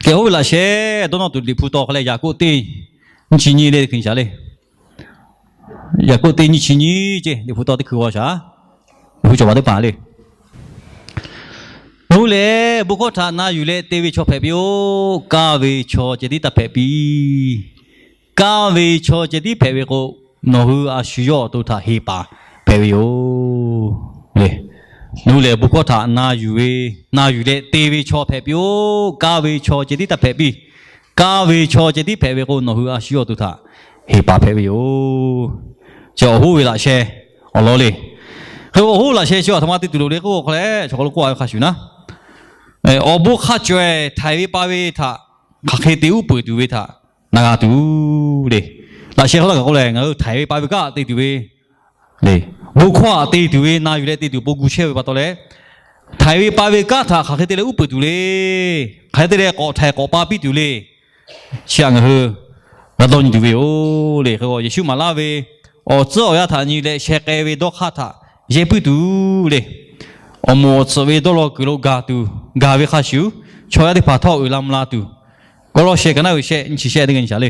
Kehˬ oˇ ve laꞈ sheh dawˇ nawˇ tuˬ Liꞈ hpu taw hk'a leh Yaˍkoˆ teˇ nyiˇ chi nyiˇ le, yaꞈ k'o teˇ nyiˇ chi nyiˇ ceˇ, Liꞈ hpu taw teˇ hkui g'aw shaˍ, Liꞈ hpu cawˬ baˬ teˇ hpaˍ le. Nawˬ hui lehˬ, bon hkawˇ htaꞈ na yuˬ leh te ve chaw hpehꞈ piˇ-oˆ. Kaˇ ve chaw ceh tiˉ taˇ hpehꞈ piˇ. Kaˇ ve chaw ceh tiˉ hpehꞈ ve k'o, nawˬ hui a shu yawˇ awˬ to htaꞈ heˍ paˍ hpehꞈ ve yoˬ. Nawˬ hui lehˬ, bon hkawˇ htaꞈ na yuˬ ve, na yuˬ leh te ve chaw hpehꞈ piˇ-oˆ. Kaˇ ve chaw ceh tiˉ taˇ hpehꞈ piˇ. Kaˇ ve chaw ceh tiˉ hpehꞈ ve k'o, nawˬ hui a shu yawˇ awˬ to htaꞈ heˍ paˍ hpehꞈ ve yoˬ. Chi awˬ hoˉ ve laꞈ sheh awˬ lawn le. Hk'e k'o, awˬ hoˉ laꞈ sheh chi aˬ htoꞈ ma te tuˬ loˍ le k'oˆ hk'a leh, chaw hk'aw lo k'oˆ a ve hk'a shuˍ naˉ, awˬ bon hk'a cawehˬ htaiˍ ve pa ve htaꞈ hk'aˬ hk'e te uˉ peunˍ tuˬ ve htaꞈ na g'a tuˬ le. Laꞈ sheh hk'aw lo kaꞈ k'oˆ lehˬ, ngaˬ hui htaiˍ ve pa ve kanˉ te tuˬ ve le, bon hkawˇ htaꞈ te tuˬ ve, na yuˬ leh te tuˬ bon gu chehˇ ve pa taw leh, htaiˍ ve pa ve kanˉ htaꞈ hk'aˬ hk'e te leh uˉ peunˍ tuˬ le. Hk'aˬ hk'e te leh k'awꞈ htaiˍ k'awꞈ pa piˇ tuˬ le. Chi htaꞈ ngaˬ hui g'a dawˇ nyi tuˬ ve yoˬ le. Hk'e k'o, Yeˍsuˆ maˍ laˇ ve awˬ tcuhˉ awˬ yanˇ htaꞈ nyi leh sheh k'ai ve dawˇ hk'aˇ htaꞈ yehˇ puiˉ tuˬ le. Awˬ moˍ awˬ tsuhꞈ ve dawˇ law kuiˬ lo gaˬ tuˬ, gaˬ ve hk'a shuˍ, chaw yaˇ teˇ hpaˍ htawˇ uiˍ la mvuh la tuˬ, Kawˇlawˇshehˆ ka naˉ uiˍ shehˆ nyiˇ chi shehˆ teˇ g'aˇ nyi shaˍ le.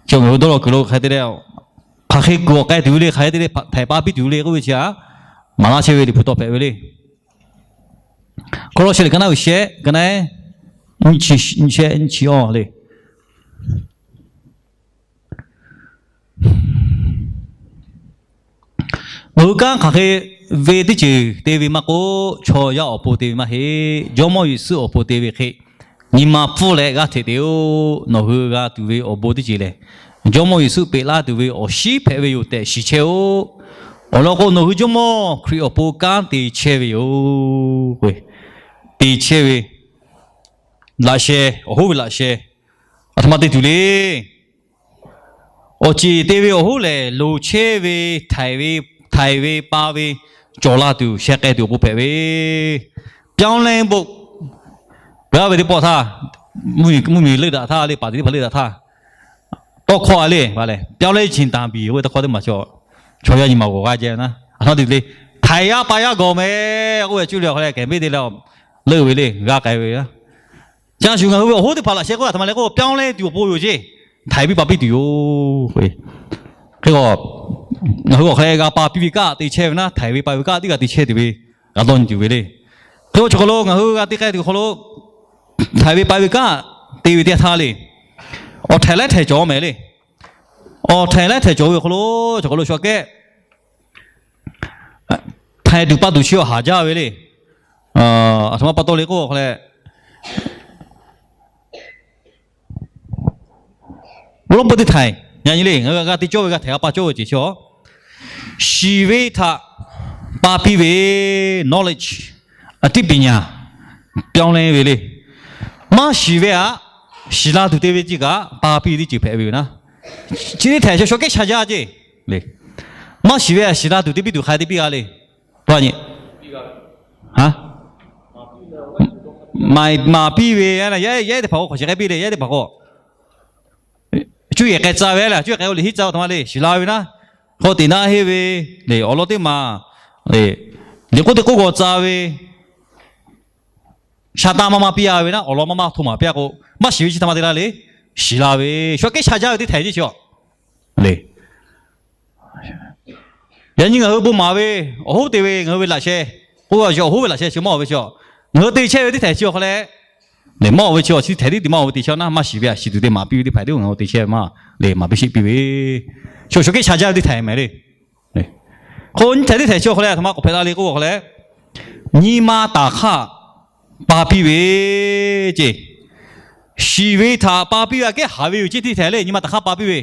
Chi ngaˬ hui dawˇ law kuiˬ lo hk'aˬ hk'e te leh, hk'aˬ hk'e kuiˬ awˬ k'ai tuˬ ve le, hk'aˬ hk'e te leh htaiˍ pa piˇ tuˬ ve le k'oˆ ve chi htaꞈ maˍ laˇ chehˇ ve Liꞈ hpu taw hpehꞈ ve le. Kawˇlawˇshehˆ liꞈ ka naˉ uiˍ shehˆ ka naˉ, nyiˇ chi, nyiˇ chi awˬ le. Nawˬ hui kanˉ hk'aˬ hk'e ve teˇ ceuˬ te ve maˇ k'oˆ, chaw yaˇ awˬ pon te ve maˇ heˆ. Jawˇmawˇ Yeˍsuˆ awˬ pon te ve hk'e, nyi ma pfuhˇ leh g'aˇ hteꞈ te-oˆ. Nawˬ hui g'a tuˬ ve awˬ bon teˇ ceuˬ lehˬ, Jawˇmawˇ Yeˍsuˆ peꞈ laˇ tuˬ ve awˬ shinˉ hpehꞈ ve yoˬ tehꞈ shiˍ chehˇ-oˆ. Awˬ lawn k'o, nawˬ hui Jawˇmawˇ Hkriꞈ awˬ pon kanˉ te chehˇ ve yoˬ. Te chehˇ ve laꞈ sheh, awˬ hoˉ ve laꞈ sheh aˬ htoꞈ ma te tuˬ le. Awˬ ceˬ te ve awˬ hoˉ lehˬ, loˍ chehˇ ve htaiˍ ve, htaiˍ ve pa ve cawˬ la tuˬ, sheh k'ai tuˬ awˬ pon hpehꞈ ve. ပြောင်းလဲဖို့ g'a ve teˇ pawˆ htaˇ, mvuhˇmiˬ leuˆ daꞈ htaˇ le, paˍ teˇ hpaˍ leuˆ daꞈ htaˇ, tawˇ hkawˇ a le, ပြောင်းလဲချင်တန်ပြီ k'oˆ ve tawˇ hkawˇ teˇ maˬ chaw, chaw yaˇ nyi ma g'awˬ g'a jehˇ ve naˉ, aˬ htoꞈ ma te tuˬ le. Htaiˍ g'a pa g'a gawˬ meh k'oˆ ve cuˇ leh awˬ hk'a leh kehˬ beˆ te leh leuˆ ve le, g'a k'ai ve. Chi a shuˍ ngaˬ hui ve awˬ hoˉ teˇ hpaˍ laꞈ sheh k'oˆ ve aˬ htoꞈ ma le k'oˆ, ပြောင်းလဲ tuˬ awˬ pon yoˬ ceˇ. Htaiˍ piˇ pa piˇ tuˬ yoˬ. Hk'e k'o, ngaˬ hui awˬ hk'a leh g'a pa piˇ ve kanˉ te chehˇ ve naˉ, htaiˍ ve pa ve kanˉ teˇ g'aˇ te chehˇ tuˬ ve, g'a dawˇ nyi tuˬ ve le. Hk'e k'o, chaw hk'aw lo ngaˬ hui g'a te k'ai tuˬ hk'aw lo, htaiˍ ve pa ve kanˉ te ve teˇ yanˇ htaˇ le, awˬ htaiˍ laiˉ htaiˍ cawˬ meh le. Awˬ htaiˍ laiˉ htaiˍ cawˬ ve awˬ hk'aw lo, chaw hk'aw lo shu aꞈ kehˉ htaiˍ tuˬ pa tuˬ chi awˬ haˍ jaˇ ve le. Aˬ htoꞈ ma pa taw le k'oˆ awˬ hk'a leh, awˬ lawn peuˬ teˇ htaiˍ, yaꞈ nyi le, ngaˬ hui g'a te cawˇ ve, g'a htaiˍ g'a pa cawˇ ve ceˬ chi a, shiˍ ve htaꞈ pa piˇ ve, knowledge, အသိပညာ ပြောင်းလဲ ve le. Maˇ shiˍ ve htaꞈ shiˍ la tuˬ te ve ceˇ kaꞈ pa piˇ ve teˇ ceuˬ hpehꞈ ve yoˬ naˉ. Chi teˇ htaiˍ chaw shaw kehˉ sha jaˇ ceˇ. Maˇ shiˍ ve htaꞈ shiˍ la tuˬ te piˇ tuˬ hk'ai te piˇ g'a le. Maˍ piˇ ve, yaˇ ehˉ teˇ hpaˍ k'o hk'awꞈ shiˍ k'ai piˇ le, yaˇ ehˉ teˇ hpaˍ k'o cuˇ yiˍ k'ai tcuh ve le, cuˇ yiˍ k'ai-o liꞈ hiˉ tcuh aˬ htoꞈ ma le, shiˍ la ve naˉ. Hk'aw teꞈ naˉ henˇ ve le, awˬ lawn teˇ maˬ le, liꞈ k'oˆ teˇ k'oˆ g'aw tcuh ve, sha taˇ maˇ maˇ piˇ a ve naˉ, awˬ lawn maˇ maˇ htoꞈ maˍ piˇ a k'o, maˇ shiˍ ve chi htaꞈ ma te la le, shiˍ la ve, shaw kehˉ sha jaˇ ve teˇ htaiˍ ceˇ chi a le. Yaꞈ nyi ngaˬ hui bon maˍ ve, awˬ hoˉ te ve ngaˬ hui ve laꞈ sheh, k'oˆ a ve awˬ hoˉ ve laꞈ sheh chi maˇ oˬ ve chi a, ngaˬ hui te chehˇ ve teˇ htaiˍ chi awˬ hk'a leh, maˇ oˬ ve chi a, chi htaiˍ teˇ te maˇ oˬ ve te chehˇ naˉ, maˇ shiˍ ve htaꞈ shiˍ tuˬ te maˍ piˇ ve teˇ htaiˍ teˇ ngaˬ hui te chehˇ ve maˇ le, maˍ piˇ sheˆ piˇ ve, chaw shaw kehˉ sha jaˇ ve tehtaiˍ meh le. K'o nyi htaiˍ teˇ htaiˍ chi awˬ hk'a leh aˬ htoꞈ ma k'awꞈ hpehꞈ la le k'oˆ awˬ hk'a leh, nyi ma taˍ hk'aˇ pa piˇ ve ceˇ. Shiˍ ve htaꞈ pa piˇ ve aꞈ kehˉ haˍ ve yoˬ ceˇ teˇ htaiˍ le, nyi ma taˍ hk'aˇ pa piˇ ve.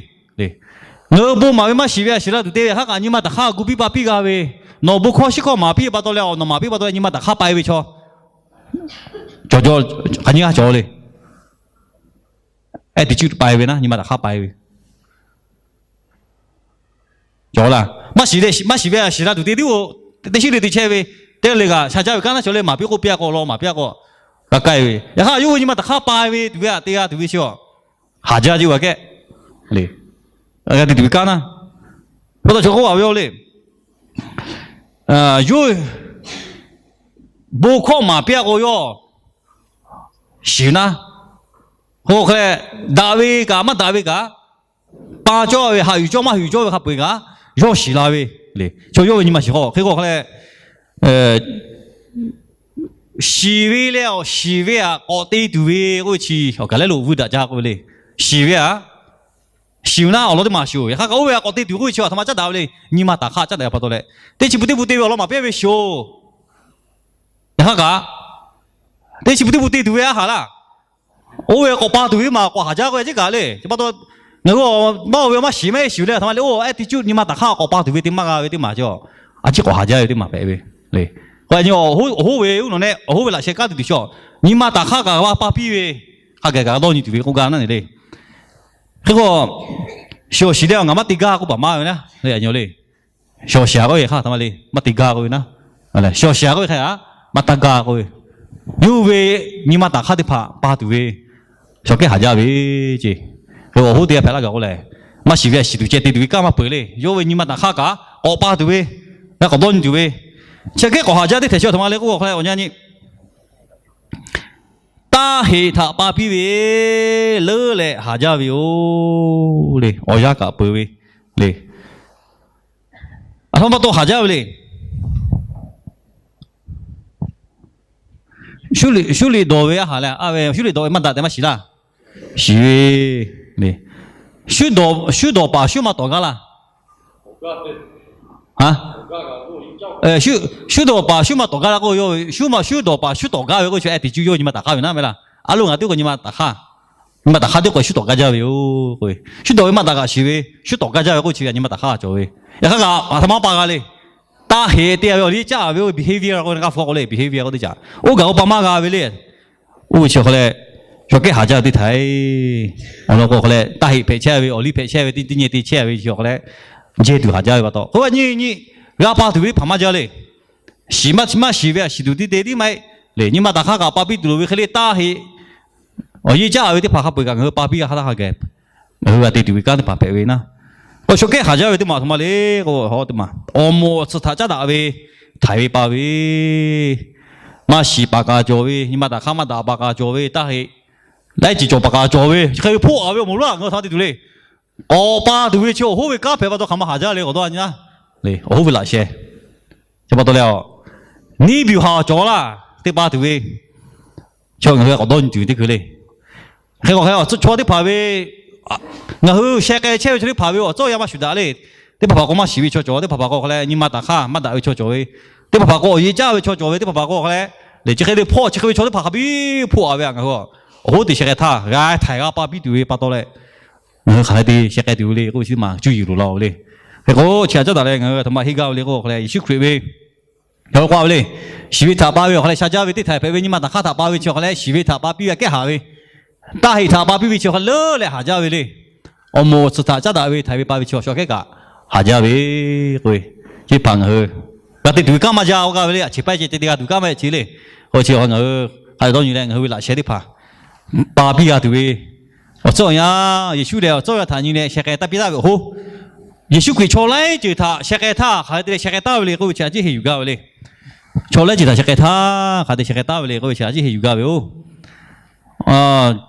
Ngaˬ hui bon maˍ ve maˇ shiˍ ve htaꞈ shiˍ la tuˬ te ve htaꞈ hk'aˇ kaꞈ nyi ma taˍ hk'aˇ gu piˇ pa piˇ g'a ve. Nawˬ bon hkawˇ shiˉ hkawˇ maˍ piˇ ve pa taw leh, awˬ nawˬ maˍ piˇ pa taw leh nyi ma taˍ hk'aˇ pa e ve chaw, cawˬ cawˬ, hk'aˬ nyi g'aˇ cawˬ le. Ehˉ teꞈ cuˇ pa e ve naˉ, nyi ma taˍ hk'aˇ pa e ve. Cawˬ laˇ. Maˇ shiˍ leh, maˇ shiˍ ve htaꞈ shiˍ la tuˬ te tiˉ-o, teˇ shiˉ le te chehˇ ve, teˇ g'aˇ le kaꞈ sha jaˇ ve kanˉ naˉ cawˬ leh maˍ piˇ k'oˆ piˇ a k'o, awˬ lawn maˍ piˇ a k'o, g'a k'ai ve. Yaꞈ hk'aˇ yawˇ hui nyi ma taˍ hk'aˇ pa ve tuˬ ve htaꞈ te g'a tuˬ ve chi a, haˍ jaˇ ceˇ g'a kehˉ le. G'a te tuˬ ve kanˉ naˉ, pa taw chaw k'oˆ a ve yoˬ le. Yawˇ bon hkawˇ maˍ piˇ a k'o yawˇ shiˍ naˉ, K'o hk'e leh, daꞈ ve kaꞈ maˇ daꞈ ve kaꞈ, pa cawˇ ve, haꞈ yuˬ cawˇ maˇ haꞈ yuˬ cawˇ ve hk'a peu-eˬ kaꞈ yawˇ shiˍ la ve le. Chaw yawˇ ve nyi ma shiˍ k'o, hk'e k'o hk'e leh, shiˍ ve leh awˬ shiˍ ve aꞈ k'awꞈ te tuˬ ve k'oˆ ve chi, awˬ kaˬ lehˉ lo vuiˇ daꞈ jaˇ k'oˆ ve le. Shiˍ ve aꞈ, shiˍ ve naˉ awˬ lawn teˇ maˬ shiˍ-oˬ. Yaꞈ hk'aˇ kaꞈ oˇ ve aꞈ k'awꞈ te tuˬ k'oˆ ve chi aˬ htoꞈ ma caˉ daꞈ ve le. Nyi ma taˍ hk'aˇ caˉ daꞈ ve pa taw leh, teˇ chi pun teˇ pun te ve awˬ lawn maˍ piˇ ve shiˍ-oˬ. Yaꞈ hk'aˇ kaꞈ, teˇ chi pun teˇ pun te tuˬ ve aˉ haˍ laˇ. Oˇ ve k'awꞈ pa tuˬ ve maˬ k'awꞈ haˍ jaˇ k'oˆ ve a ciˉ kaꞈ le. Chi pa taw, ngaˬ hui maˇ oˇ ve maˇ shiˍ maˇ heˆ shiˍ leh a htoꞈ ma le, oˇ attitude nyi ma taˍ hk'aˇ k'awꞈ pa tuˬ ve teˇ maˇ g'a ve teˇ maˬ cawˬ. A ciˉ k'awꞈ haˍ jaˇ ve teˇ maˬ hpehꞈ ve le. K'o awˬ hoˉ ve uˉ nawˬ nehˆ awˬ hoˉ ve laꞈ sheh kaˉ tuˬ tuˬ shawˍ, nyi ma taˍ hk'aˇ kaꞈ g'a pa piˇ ve, hk'a gaˬ kaꞈ dawˇ nyi tuˬ ve k'oˆ gaˇ naˉ ne le. Hk'e k'o, shiˍ awˬ shiˍ leh ngaˬ maˇ te gaˇ k'oˆ baˬ maˇ ve naˉ le. Shiˍ awˬ shiˍ k'oˆ ve hk'aˇ htoꞈ ma le, maˇ te gaˇ k'oˆ ve naˉ. Shiˍ awˬ shiˍ k'oˆ ve hk'e a, maˇ taˇ gaˇ k'oˆ ve, yawˇ hui ve nyi ma taˍ hk'aˇ teˇ hpaˍ pa tuˬ ve shaw kehˉ haˍ jaˇ ve ce. Awˬ hoˉ teˇ g'aˇ hpehꞈ laˇ gaˬ k'o lehˬ, maˇ shiˍ ve a shiˍ tuˬ ceh te tuˬ ve kanˉ maˇ peuˬ le. Yawˇ ve nyi ma taˍ hk'aˇ kaꞈ k'awꞈ pa tuˬ ve, g'a k'awꞈ dawˇ nyi tuˬ ve, chi hk'e k'awꞈ haˍ jaˇ teˇ htehꞈ chi aˬ htoꞈ ma le k'oˆ k'o hk'e leh, awˬ nyi nyi taˇ heꞈ htaꞈ pa piˇ ve leuˉ leh haˍ jaˇ ve yoˬ le. Awˬ yanˇ kaꞈ peuˬ ve le. Aˬ htoꞈ ma pa taw haˍ jaˇ ve le. Shuˉ liꞈ dawˬ ve a haˍ leh, a ve shuˉ liꞈ dawˬ ve maˇ daꞈ tehꞈ maˇ shiˍ laˇ. Shiˍ ve le. Shuˉ dawˬ paˍ shuˉ ma tawˍ gaˇ laˇ. Shuˉ dawˬ paˍ shuˉ ma tawˍ gaˇ laˇ k'oˆ ve, yawˇ ve shuˉ ma shuˉ dawˬ paˍ shuˉ tawˍ gaˇ ve k'oˆ ve chi a tiꞈ cuˇ yawˇ nyi ma taˍ hk'aˇ ve naˉ meh laˇ. A lo ngaˬ teˇ k'o nyi ma taˍ hk'aˇ, nyi ma taˍ hk'aˇ teˇ k'o shuˉ tawˍ gaˇ jaˇ ve yoˬ k'oˆ ve, shuˉ dawˬ ve maˇ daꞈ kaꞈ shiˍ ve, shuˉ tawˍ gaˇ jaˇ ve k'oˆ chi ve nyi ma taˍ hk'aˇ cawˬ ve. Yaꞈ hk'aˇ kaꞈ a htoꞈ ma pa g'a le. Taˇ heꞈ te ve awˬ liˇ caˉ ve behavior k'oˆ ve g'a hpu k'oˆ le, behavior k'oˆ teˇ caꞈ oˇ gaˬ oˇ pa maˇ g'a ve le. Oˇ ve chi hk'e leh, shaw kehˉ haˍ jaˇ ve teˇ htaiꞈ, awˬ lawn k'o hk'e leh taˇ heꞈ hpehꞈ chehˇ ve, awˬ liˇ hpehꞈ chehˇ ve, teˇ nyi te chehˇ ve chi hk'e leh, jehˇ tuˬ haˍ jaˇ ve pa taw, k'oˆ ve nyi nyi g'a pa tuˬ ve teˇ hpaˍ maˇ jaˇ le. Shiˍ maˇ maˇ shiˍ ve a shiˍ tuˬ tiˉ te tiˉ maˇ heˆ le. Nyi ma taˍ hk'aˇ kaꞈ pa piˇ tuˬ loˍ ve hk'e le, taˇ heꞈ awˬ yeˇ caˉ ve teˇ hpaˍ hk'a peu-eˬ kaꞈ ngaˬ hui pa piˇ g'a hk'aˇ htaˇ hk'a gaˬ ngaˬ hui g'a te tuˬ ve kanˉ teˇ hpaˍ hpehꞈ ve naˉ. K'o shaw kehˉ haˍ jaˇ ve teˇ maˬ a htoꞈ ma le k'o, teˇ maˬ awˬ moˍ awˬ tsuhˇ htaꞈ caˉ daꞈ ve htaiˍ ve pa ve, maˇ shiˍ paˍ kaꞈ cawˬ ve, nyi ma taˍ hk'aˇ maˇ daꞈ paˍ kaꞈ cawˬ ve, taˇ heꞈ laiˉ ceuˬ cawˬ paˍ kaꞈ cawˬ ve, chi hk'e ve hpoˆ a ve awˬ moˍ lonˉ ngaˬ hui htaꞈ te tuˬ le. K'awꞈ pa tuˬ ve chi awˬ hoˉ ve kanˉ hpehꞈ pa taw hk'aˬ ma haˍ jaˇ le k'awꞈ dawˇ a nyi naˉ. Awˬ hoˉ ve laꞈ sheh chi pa taw leh, neˇ biˬ haˍ cawˬ laˇ teˇ pa tuˬ ve, chi ngaˬ hui k'awꞈ dawˇ nyi tuˬ teˇ hkui le. Hk'e k'o hk'e chaw teˇ hpaˍ ve, ngaˬ hui sheh k'ai chehˇ ve chaw teˇ hpaˍ ve awˬ tcuhˉ awˬ yanˇ maˇ shuˍ daꞈ le. Teˇ hpaˍ hpaˍ k'o maˇ shiˍ ve chaw cawˬ, teˇ hpaˍ hpaˍ k'o hk'e leh nyi ma taˍ hk'aˇ maˇ daꞈ ve chaw cawˬ ve, teˇ hpaˍ hpaˍ k'o awˬ yeˇ caˉ ve chaw cawˬ ve, teˇ hpaˍ hpaˍ k'o hk'e leh, le chi hk'e le hpawˇ chi hk'e ve chaw teˇ hpaˍ hk'a biˇ hpoˆ a ve a, ngaˬ hui awˬ hoˉ te sheh k'ai htaˇ g'a htaiˍ g'a pa piˇ tuˬ ve pa taw leh, ngaˬ hui hk'aˬ hk'e te sheh k'ai tuˬ ve le k'oˆ ve chi teˇ maˬ cuˇ yiˍ loˍ la ve le. Hk'e k'o chi htaꞈ caˉ daꞈ leh ngaˬ hui a htoꞈ ma henˇ gaˇ ve le k'o hk'e leh, Yeˍsuˆ Hkriꞈ ve yaꞈ k'aw ve le, shiˍ ve htaꞈ pa ve awˬ hk'aw leh sha jaˇ ve teˇ htaiꞈ hpehꞈ ve nyi ma taˍ hk'aˇ htaꞈ pa ve chi awˬ hk'aw leh shiˍ ve htaꞈ pa piˇ ve a kehˉ haˍ ve, taˇ heꞈ htaꞈ pa piˇ ve chi awˬ hk'aw leuˉ leh haˍ jaˇ ve le. Awˬ moˍ awˬ tsuhˇ htaꞈ caˉ daꞈ ve htaiˍ ve pa ve chi awˬ shaw kehˉ kaꞈ haˍ jaˇ ve k'o, chi hpaˍ ngaˬ hui g'a te tuˬ ve kanˉ maˇ jaˇ oˇ g'aˇ ve le. A cheˬ paiˇ ceh te te g'a tuˬ kanˉ maˇ heˆ chi le. K'o chi ngaˬ hui hk'a dawˇ nyi leh ngaˬ hui ve laꞈ sheh teˇ hpaˍ pa piˇ g'a tuˬ ve awˬ tcuhˉ awˬ yanˇ, Yeˍsuˆ lehˬ awˬ tcuhˉ awˬ yanˇ htaꞈ nyi leh sheh k'ai taˇ piˇ taˍ ve awˬ hoˉ, Yeˍsuˆ Hkriꞈ chaw laiˉ ceuˬ htaꞈ sheh k'ai htaˇ hk'aˬ hk'e te leh sheh k'ai taˍ ve le k'oˆ ve chi a ciˉ henˇ yuˬ gaˇ ve le. Chaw laiˉ ceuˬ htaꞈ sheh k'ai htaˇ hk'aˬ hk'e te sheh k'ai taˍ ve le k'oˆ ve chi a ciˉ henˇ yuˬ gaˇ ve yoˬ.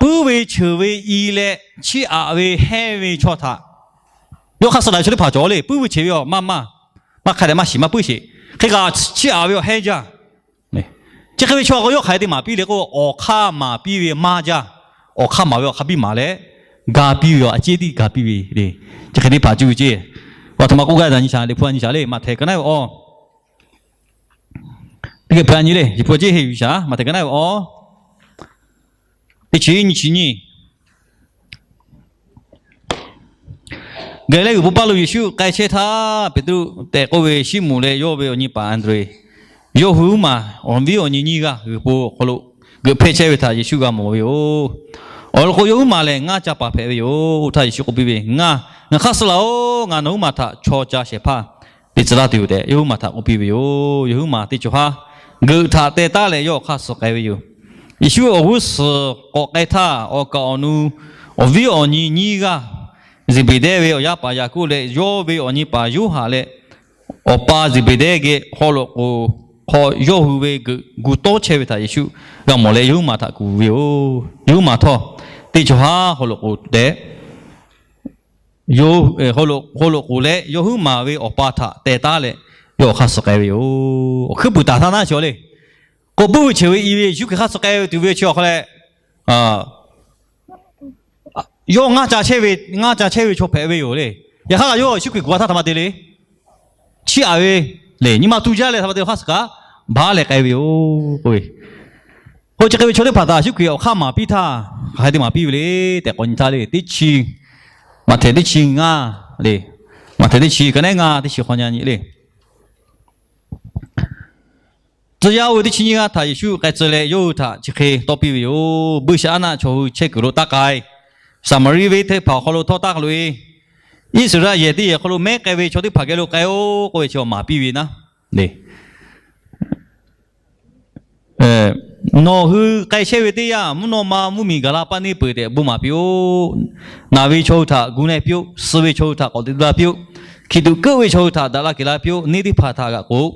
Puiˉ ve cheuˬ ve i leh chiˇ aꞈ ve hehnˇ ve chaw htaꞈ yawˇ hk'aˇ suh la ve chaw teˇ hpaˍ cawˬ le. Puiˉ ve cheuˬ ve awˬ maˇ maˇ, maˇ hk'a dehꞈ maˇ shiˍ maˇ puiˉ sheˍ. Hk'e kaꞈ chiˇ aꞈ ve awˬ hehnˇ jaˇ. Chi hk'e ve chaw k'o yawˇ hk'aˬ hk'e te maˍ piˇ le k'o, awˬ hk'aˇ maˍ piˇ ve maˇ jaˇ. Awˬ hk'aˇ maˍ ve awˬ hk'a biˇ maˍ leh, ga piˇ ve awˬ a ciˉ tiˉ ga piˇ ve le. Chi hk'e teˇ hpaˍ cuˇ ve ceˇ. Aˬ htoꞈ ma k'oˆ gaˇ ve nyi shaˍ, Liꞈ hpu a nyi shaˍ le, Maꞈhtehˍ ka naˉ ve awˬ teˇ hkeh hpu a nyi le, Liꞈ hpu a ciˉ henˇ yuˬ shaˍ. Maꞈhtehˍ ka naˉ ve awˬ teˇ chi nyi chi nyi. Gaˍliˍlehˇ g'uiˬ po paˇ lo Yeˍsuˆ k'ai chehˇ htaˇ, Peˍtruˆ tehꞈ k'oˆ ve Siˉmonˍ leh yawˇ ve awˬ nyi paˍ Anˍdrehˍ, yawˇ hui huiˉ maˬ awˬ viˉ awˬ nyi nyiˇ g'aˇ g'uiˬ po awˬ hk'aw lo geuꞈ hpehˇ chehˇ ve htaꞈ Yeˍsuˆ g'a mawˬ ve yoˬ. Awˬ lawn k'o, yawˇ huiˉ maˬ lehˬ ngaˇ ca paˍ hpehꞈ ve yoˬ. Oˇ htaˇ Yeˍsuˆ k'oˆ piˇ ve, Ngaˬ, ngaˬ hk'aˇ suh laˬ-oˬ. Ngaˬ nawˬ huiˉ maˬ htaꞈ chaw ca shehˍ hpaˇ te tcuh laˇ tuˬ yoˬ tehꞈ, yawˇ huiˉ maˬ htaꞈ k'oˆ piˇ ve yoˬ. Yawˇ huiˉ maˬ teˇ cawˬ haˉ geuꞈ htaꞈ teh taˉ leh yawˇ awˬ hk'aˇ suh k'ai ve yoˬ. Yeˍsuˆ awˬ g'uˇ suhˍ k'awꞈ k'ai htaˇ, awˬ kaˍ awˬ nu awˬ viˉ awˬ nyi nyiˇ g'aˇ, Zeˍbeˍdehˇ ve awˬ yaˇ paˍ Yaˍkoˆ leh yawˇ ve awˬ nyi paˍ Yoˇhanˬ leh, awˬ pa Zeˍbeˍdehˇ geh haw loꞈ k'oˍ hk'aw yawˇ hui ve geuꞈ gu tawˇ chehˇ ve htaꞈ Yeˍsuˆ g'a mawˬ leh, yawˇ huiˉ maˬ htaꞈ kuˬ ve yoˬ. Yawˇ huiˉ maˬ htawˇ, teˇ cawˬ haˉ hk'aw lo k'oˍ tehꞈ, hk'aw lo k'oˍ leh yawˇ huiˉ maˍ ve awˬ pa htaꞈ teh taˉ leh, yawˇ awˬ hk'aˇ suh k'ai ve yoˬ. Awˬ hkuiˉ puiˍ taˍ htaˇ naˉ chi le. K'o puiˉ ve cheuˬ ve i ve Yeˍsuˆ Hkriꞈ hk'aˇ suh k'ai ve tuˬ ve chi awˬ hk'aw leh, yawˇ ngaˇ ca chehˇ ve, ngaˇ ca chehˇ ve chaw hpehꞈ ve yoˬ le. Yaꞈ hk'aˇ kaꞈ yawˇ Yeˍsuˆ Hkriꞈ kuˬ a htaˇ htaꞈ ma te le. Chiˇ aꞈ ve le, nyi ma tu jaˇ leh htaꞈ ma te awˬ hk'aˇ suh kaꞈ baˬ leh k'ai ve yoˬ k'oˆ ve. K'o chi hk'e ve chaw teˇ hpaˍ htaꞈ Yeˍsuˆ Hkriꞈ awˬ hk'aˇ maˍ piˇ htaˇ, hk'aˬ hk'e te maˍ piˇ ve le tehꞈ k'awꞈ nyi htaˇ le, teˇ chi, Maꞈhtehˍ teˇ chi ngaˇ le, Maꞈhtehˍ teˇ chi, ka neˉ ngaˇ, teˇ chi hk'awꞈ nyi le. Tcuh yaˇ oˇ ve teˇ chi nyiˇ g'aˇ htaꞈ Yeˍsuˆ k'ai tcuh leh yawˇ hui htaꞈ chi hk'e tawˇ piˇ ve yoˬ. Buiˇshaˆaˉnaˆ chaw hui chehˇ kuiˬ lo taˇ k'ai. Saˍmaˍriˆ venˇ teˇ hpaˍ awˬ hk'aw lo htawˇ taˇ hk'a loꞈ e. Iˉsaˍreˍlaˆ yehˬ teˇ yehˬ hk'aw lo mehˉ k'ai ve chaw teˇ hpaˍ geh lo k'ai-o k'oˆ ve chi maˍ piˇ ve naˉ le. Nawˬ hui k'ai chehˇ ve teˇ yanˇ, mvuhˇ naw ma mvuhˇmiˬ gaˬ la paˇ neˇ peuˬ tehꞈ bon maˍ piˇ-oˆ. Naˬ ve chaw hui htaꞈ gu na-e piˇ-oˆ. Suh ve chaw hui htaꞈ k'awꞈ teꞈ tu la piˇ-oˆ. Hkiˬ tuꞈ keuˆ ve chaw hui htaꞈ daꞈ la keꞈ la piˇ-oˆ. Neˇ teˇ hpaˍ htaꞈ g'aꞈ k'oˍ,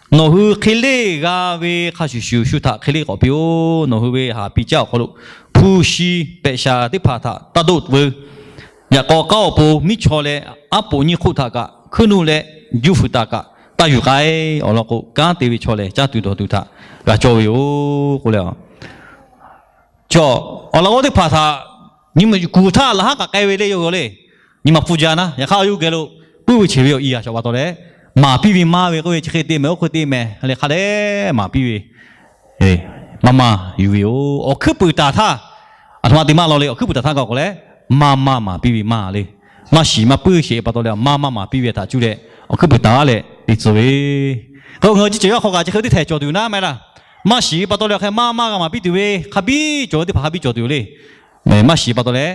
nawˬ hui hk'e leˇ g'a ve hk'a shuˍ shuˍ shu htaꞈ hk'e leˇ k'awꞈ piˇ-oˆ. Nawˬ hui ve haˍ piˇ caˇ awˬ hk'aw lo hpu shi pehꞈ shaˍ teˇ hpaˍ htaꞈ taˇ doˆ veu. Yaꞈ k'aw k'aˉ awˬ pon miˉ chaw leh aˉ poꞈ nyiˇ hk'oˆ htaꞈ kaꞈ hkuiˉ nuˆ leh juˇ fuiˍ taˍ kaꞈ taˇ yuˬ k'ai. Awˬ lawn k'o, kanˉ te ve chaw lehˬ caˇ tuˬ dawˬ tuˬ htaꞈ g'a cawˇ ve yoˬ k'oˆ leh, chaw awˬ laꞈ g'awˇ teˇ hpaˍ htaꞈ nyi ma kuˬ htaˇ laˬ haˉ k'aꞈ k'ai ve le yawˇ hui le. Nyi ma pfuhˇ jaˇ naˉ, yaꞈ hk'aˇ yawˇ hui geh lo puiˉ ve cheuˬ ve awˬ i a shaꞈ pa taw leh, maˍ piˇ ve maˇ ve k'oˆ ve chi hk'e te mehˍ oˇ hk'e te mehˍ le hk'a dehꞈ maˍ piˇ ve maˇ maˇ yuˬ ve yoˬ. Awˬ hkuiˉ puiˍ taˍ htaˇ, aˬ htoꞈ ma te maˇ law le. Awˬ hkuiˉ puiˍ taˍ htaˇ k'a k'o leh, maˇ maˇ maˍ piˇ ve maˇ le. Maˇ shiˍ maˇ puiˉ sheˍ pa taw leh maˇ maˇ maˍ piˇ ve htaꞈ cuˇ leh awˬ hkuiˉ puiˍ taˍ leh te tcuh ve. K'o ngaˬ hui chi cawˬ yaˇ hk'aw kaꞈ chi hk'e teˇ htaiˍ cawˬ tuˬ naˉ maˇ heˆ laˇ. Maˇ shiˍ pa taw leh hk'e maˇ maˇ g'a maˍ piˇ tuˬ ve hk'a biˇ cawˬ ve teˇ hpaˍ hk'a biˇ cawˬ tuˬ yoˬ le. Maˇ shiˍ pa taw leh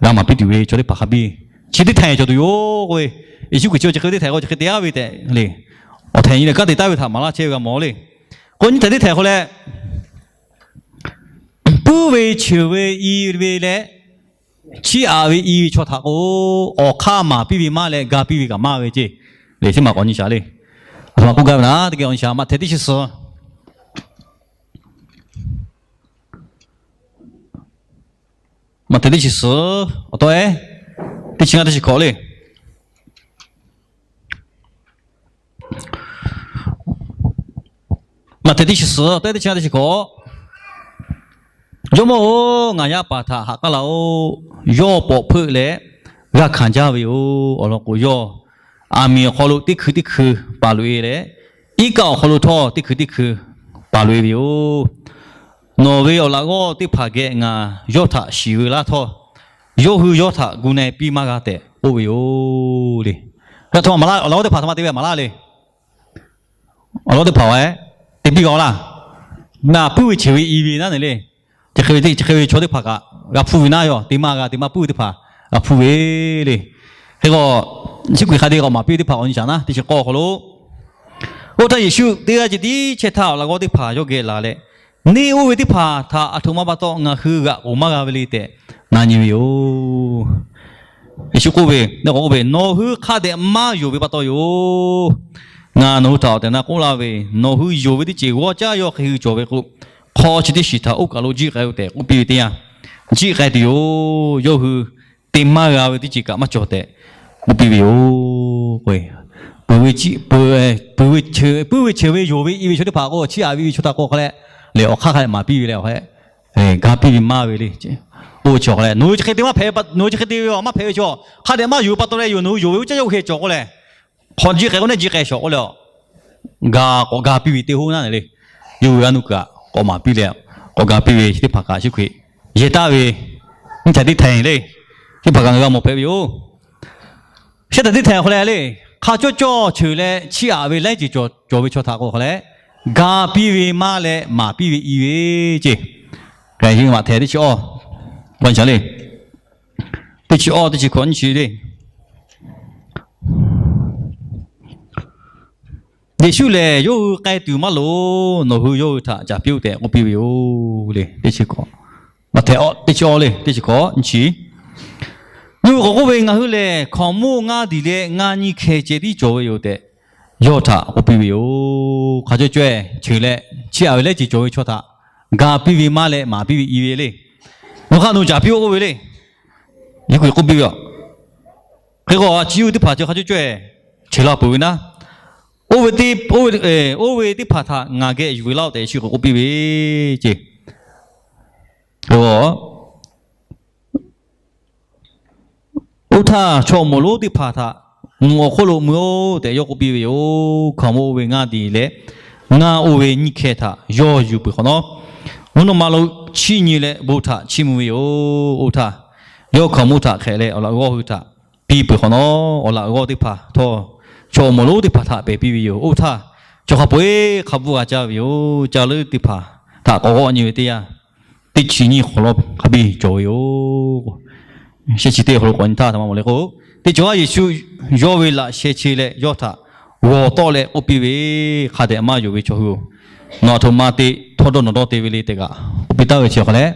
g'a maˍ piˇ tuˬ ve chaw teˇ hpaˍ hk'a biˇ chi teˇ htaiˍ cawˬ tuˬ yoˬ k'oˆ ve. Yeˍsuˆ Hkriꞈ chi chi hk'e teˇ htaiˍ k'o chi hk'e te aˉ ve tehꞈ le, awˬ htaiˍ nyi leh kanˉ te taˉ ve htaꞈ maˍ laˇ chehˇ ve g'a mawˬ le. K'o nyiˇ htaiˍ teˇ htaiˍ hk'aw leh, puiˉ ve cheuˬ ve i ve leh chiˇ aꞈ ve i ve chaw htaꞈ k'o, awˬ hk'aˇ maˍ piˇ ve maˇ leh ga piˇ ve kaꞈ maˇ ve ceˇ. Leh chi maˬ k'awꞈ nyi shaˍ le. Aˬ htoꞈ ma k'oˆ gaˇ ve naˉ, teˇ geh k'awꞈ nyi shaˍ. Maꞈhtehˍ teˇ chi suhˍ Maꞈhtehˍ teˇ chi suhˍ awˬ tawˇ e, teˇ chi ngaˇ teˇ chi hkawꞈ le. Maꞈhtehˍ teˇ chi suhˍ awˬ tawˇ e, teˇ chi ngaˇ teˇ chi hkawꞈ. Jawˇmawˇ-oˬ, ngaˬ yaˇ paˍ htaꞈ haꞈ k'aˉ laˇ-oˆ. Yawˇ pawꞈ hpeuˆ leh g'a hkanˍ jaˇ ve yoˬ. Awˬ lawn k'o, yawˇ aˬ miˍ awˬ hk'aw lo teˇ hkui teˇ hkui paˍ loꞈ e leh, iˉ kaˆ awˬ hk'aw lo htawˇ teˇ hkui teˇ hkui paˍ loꞈ e ve yoˬ. Nawˬ ve awˬ laꞈ g'awˇ teˇ hpaˍ geh ngaˬ yawˇ htaꞈ shiˍ veu laˇ htawˇ, yawˇ hui yawˇ htaꞈ gu na-e piˇ maˇ g'a tehꞈ k'oˆ ve yoˬ le. Aˬ htoꞈ ma maˍ laˇ, awˬ laꞈ g'awˇ teˇ hpaˍ htaꞈ ma te ve maˍ laˇ le. Awˬ laꞈ g'awˇ teˇ hpaˍ-oˬ, te piˇ g'a-oˬ laˇ. Naˬ puiˉ ve cheuˬ ve i ve naˉ ne le. Chi hk'e ve chaw teˇ hpaˍ kaꞈ g'a hpuˇ ve naˉ yoˬ. Te maˇ g'a, te maˇ puiˉ ve teˇ hpaˍ g'a hpuˇ ve le. Hk'e k'o, Yeˍsuˆ Hkriꞈ hk'a te k'awꞈ maˍ piˇ teˇ hpaˍ k'awꞈ nyi shaˍ naˉ, teˇ chi k'awˇ awˬ hk'aw lo, oˇ htaˇ Yeˍsuˆ teˇ g'aˇ ceh tiˉ chehˇ htaˇ awˬ laꞈ g'awˇ teˇ hpaˍ yawˇ geh laˬ leh, neˇ oˇ ve teˇ hpaˍ htaꞈ aˬ htoꞈ ma pa taw ngaˬ hui g'aꞈ k'oˍ maˇ g'a ve le tehꞈ na nyi ve yoˬ. Yeˍsuˆ k'oˆ ve, k'o k'oˆ ve, Nawˬ hui hk'a dehꞈ maˇ yonˍ ve pa taw yoˬ. Ngaˬ nawˬ hui htaꞈ awˬ tehˬ na k'oˆ laˇ ve, nawˬ hui yonˍ ve teˇ ceuˬ g'awˇ caˇ yawˇ hk'e hui cawˬ ve k'o, hk'aw chi teˇ shiˍ htaꞈ oˇ kaˬ lo jiˆ k'ai-o tehꞈ k'oˆ piˇ ve teˇ yanˇ, jiˆ k'ai tuˬ yoˬ. Yawˇ hui te maˇ g'a ve teˇ ceuˬ kaꞈ maˇ cawˬ tehꞈ k'oˆ piˇ ve yoˬ. Puiˉ ve cheuˬ ve yonˍ ve i ve chaw teˇ hpaˍ k'o, chiˇ aꞈ ve i ve chaw htaꞈ k'o hk'a leh, lehˬ awˬ hk'aˇ hk'a leh maˍ piˇ ve leh awˬ hk'a ga piˇ ve maˇ ve le. Oˇ chi awˬ hk'a leh nawˬ hui chi hk'e te maˇ hpehꞈ, nawˬ hui chi hk'e te ve maˇ hpehꞈ ve chaw, hk'a dehꞈ maˇ yonˍ ve pa taw leh yoˬ, nawˬ hui yonˍ ve oˇ caˇ yawˇ hk'e cawˬ k'o lehˬ, hk'aw jiˆ k'ai k'o neˇ jiˆ k'ai shawˍ k'oˆ leh, ga k'awꞈ ga piˇ ve teˇ hoˉ naˉ ne le. Yawˇ hui g'a nuˇ kaꞈ k'awꞈ maˍ piˇ leh, k'awꞈ ga piˇ ve chi teˇ hpaˍ kaꞈ Yeˍsuˆ Hkriꞈ yehˬ taˍ ve, nyiˇ htaiˍ teˇ htaiˍ le, teˇ hpaˍ kaꞈ ngaˬ hui g'a mawˬ hpehꞈ ve yoˬ. Shehˉ htaiˍ teˇ htaiˍ awˬ hk'aw leh le, hk'a cawˇ cawˇ cheuˬ leh chiˇ aꞈ ve laiˉ ceuˬ cawˬ ve chaw htaꞈ k'o hk'a leh, ga piˇ ve maˇ leh maˍ piˇ ve i ve ceˇ. Maꞈhtehˍ teˇ chi awˇ, le, teˇ chi awˇ teˇ chi hkawꞈ nyiˇ chi le. Yeˍsuˆ lehˬ, Yawˇ hui k'ai tuˬ maˇ loˍ. Nawˬ hui yawˇ hui htaꞈ caˍ piˇ-oˆ tehꞈ k'oˆ piˇ ve yoˬ le. Teˇ chi hkawꞈ, Maꞈhtehˍ teˇ chi awˇ le, teˇ chi hkawꞈ nyiˇ chi. Yawˇ hui k'awꞈ k'oˆ ve, Ngaˬ hui lehˬ hkaoˍmonˇ ngaˇ diˬ leh ngaˇ nyi hkeh ceh tiˉ cawˬ ve yoˬ tehꞈ, yawˇ htaꞈ k'oˆ piˇ ve yoˬ. Hk'a cawˇ caweh cheuˬ leh chiˇ aꞈ ve laiˉ ceuˬ cawˬ ve chaw htaꞈ ga piˇ ve maˇ leh maˍ piˇ ve i ve le. Nawˬ hk'aˇ nawˬ caˍ piˇ-oˆ k'oˆ ve le. Yeˍsuˆ Hkriꞈ k'oˆ piˇ ve, hk'e k'o a ciˉ oˇ ve teˇ hpaˍ chi hk'a cawˇ cawˇ-e, cheˬ la peuˬ ve naˉ, oˇ ve teˇ, oˇ ve teˇ hpaˍ htaꞈ ngaˬ geh yuˬ ve laˇ-oˆ tehꞈ Yeˍsuˆ Hkriꞈ k'oˆ piˇ ve ceˇ. Oˇ htaˇ chaw awˬ moˍ lonˉ teˇ hpaˍ htaꞈ, Mvuhꞈ awˬ hk'oˆ lo mui-oˆ tehꞈ yawˇ k'oˆ piˇ ve yoˬ. Hkaoˍmonˇ oˇ ve ngaˇ diˬ leh ngaˇ oˇ ve nyiˇ hkeh htaꞈ yawˇ yuˬ peuˬ hk'awꞈ nawˉ, mvuhˇ naw ma lo chiˇ nyi leh bon htaꞈ chiˇ mvuh ve yoˬ. Oˇ htaˇ yawˇ hkaoˍmonˇ htaꞈ hk'ehꞈ leh awˬ laꞈ g'awˇ hui htaꞈ piˇ peuˬ hk'awꞈ nawˉ, awˬ laꞈ g'awˇ teˇ hpaˍ htawˇ, chaw awˬ moˍ lonˉ teˇ hpaˍ htaꞈ pehˬ piˇ ve yoˬ. Oˇ htaˇ chaw hk'a peu-eˬ hk'a bvuhˇ g'a caˇ ve yoˬ. Caˇ leuˉ teˇ hpaˍ htaꞈ k'awꞈ g'awˆ nyi ve teˇ yanˇ, teˇ chi nyiˇ hk'awꞈ lawˇ hk'a biˇ cawˬ ve yoˬ. Shehˆ chi teˇ hk'aw lo k'awꞈ nyi htaˇ htaꞈ ma mawˬ le k'o, teˇ cawˬ aˇ Yeˍsuˆ yawˇ ve laꞈ sheh che leh yawˇ htaꞈ g'awˬ tawˆ leh k'oˆ piˇ ve, Hk'a dehꞈ maˇ yonˍ ve chaw hui-oˬ, nawˬ aˬ htoꞈ ma te htawˇ dawˇ nawˬ dawˇ te ve le tehꞈ kaꞈ k'oˆ piˇ taˍ ve chi awˬ hk'a leh,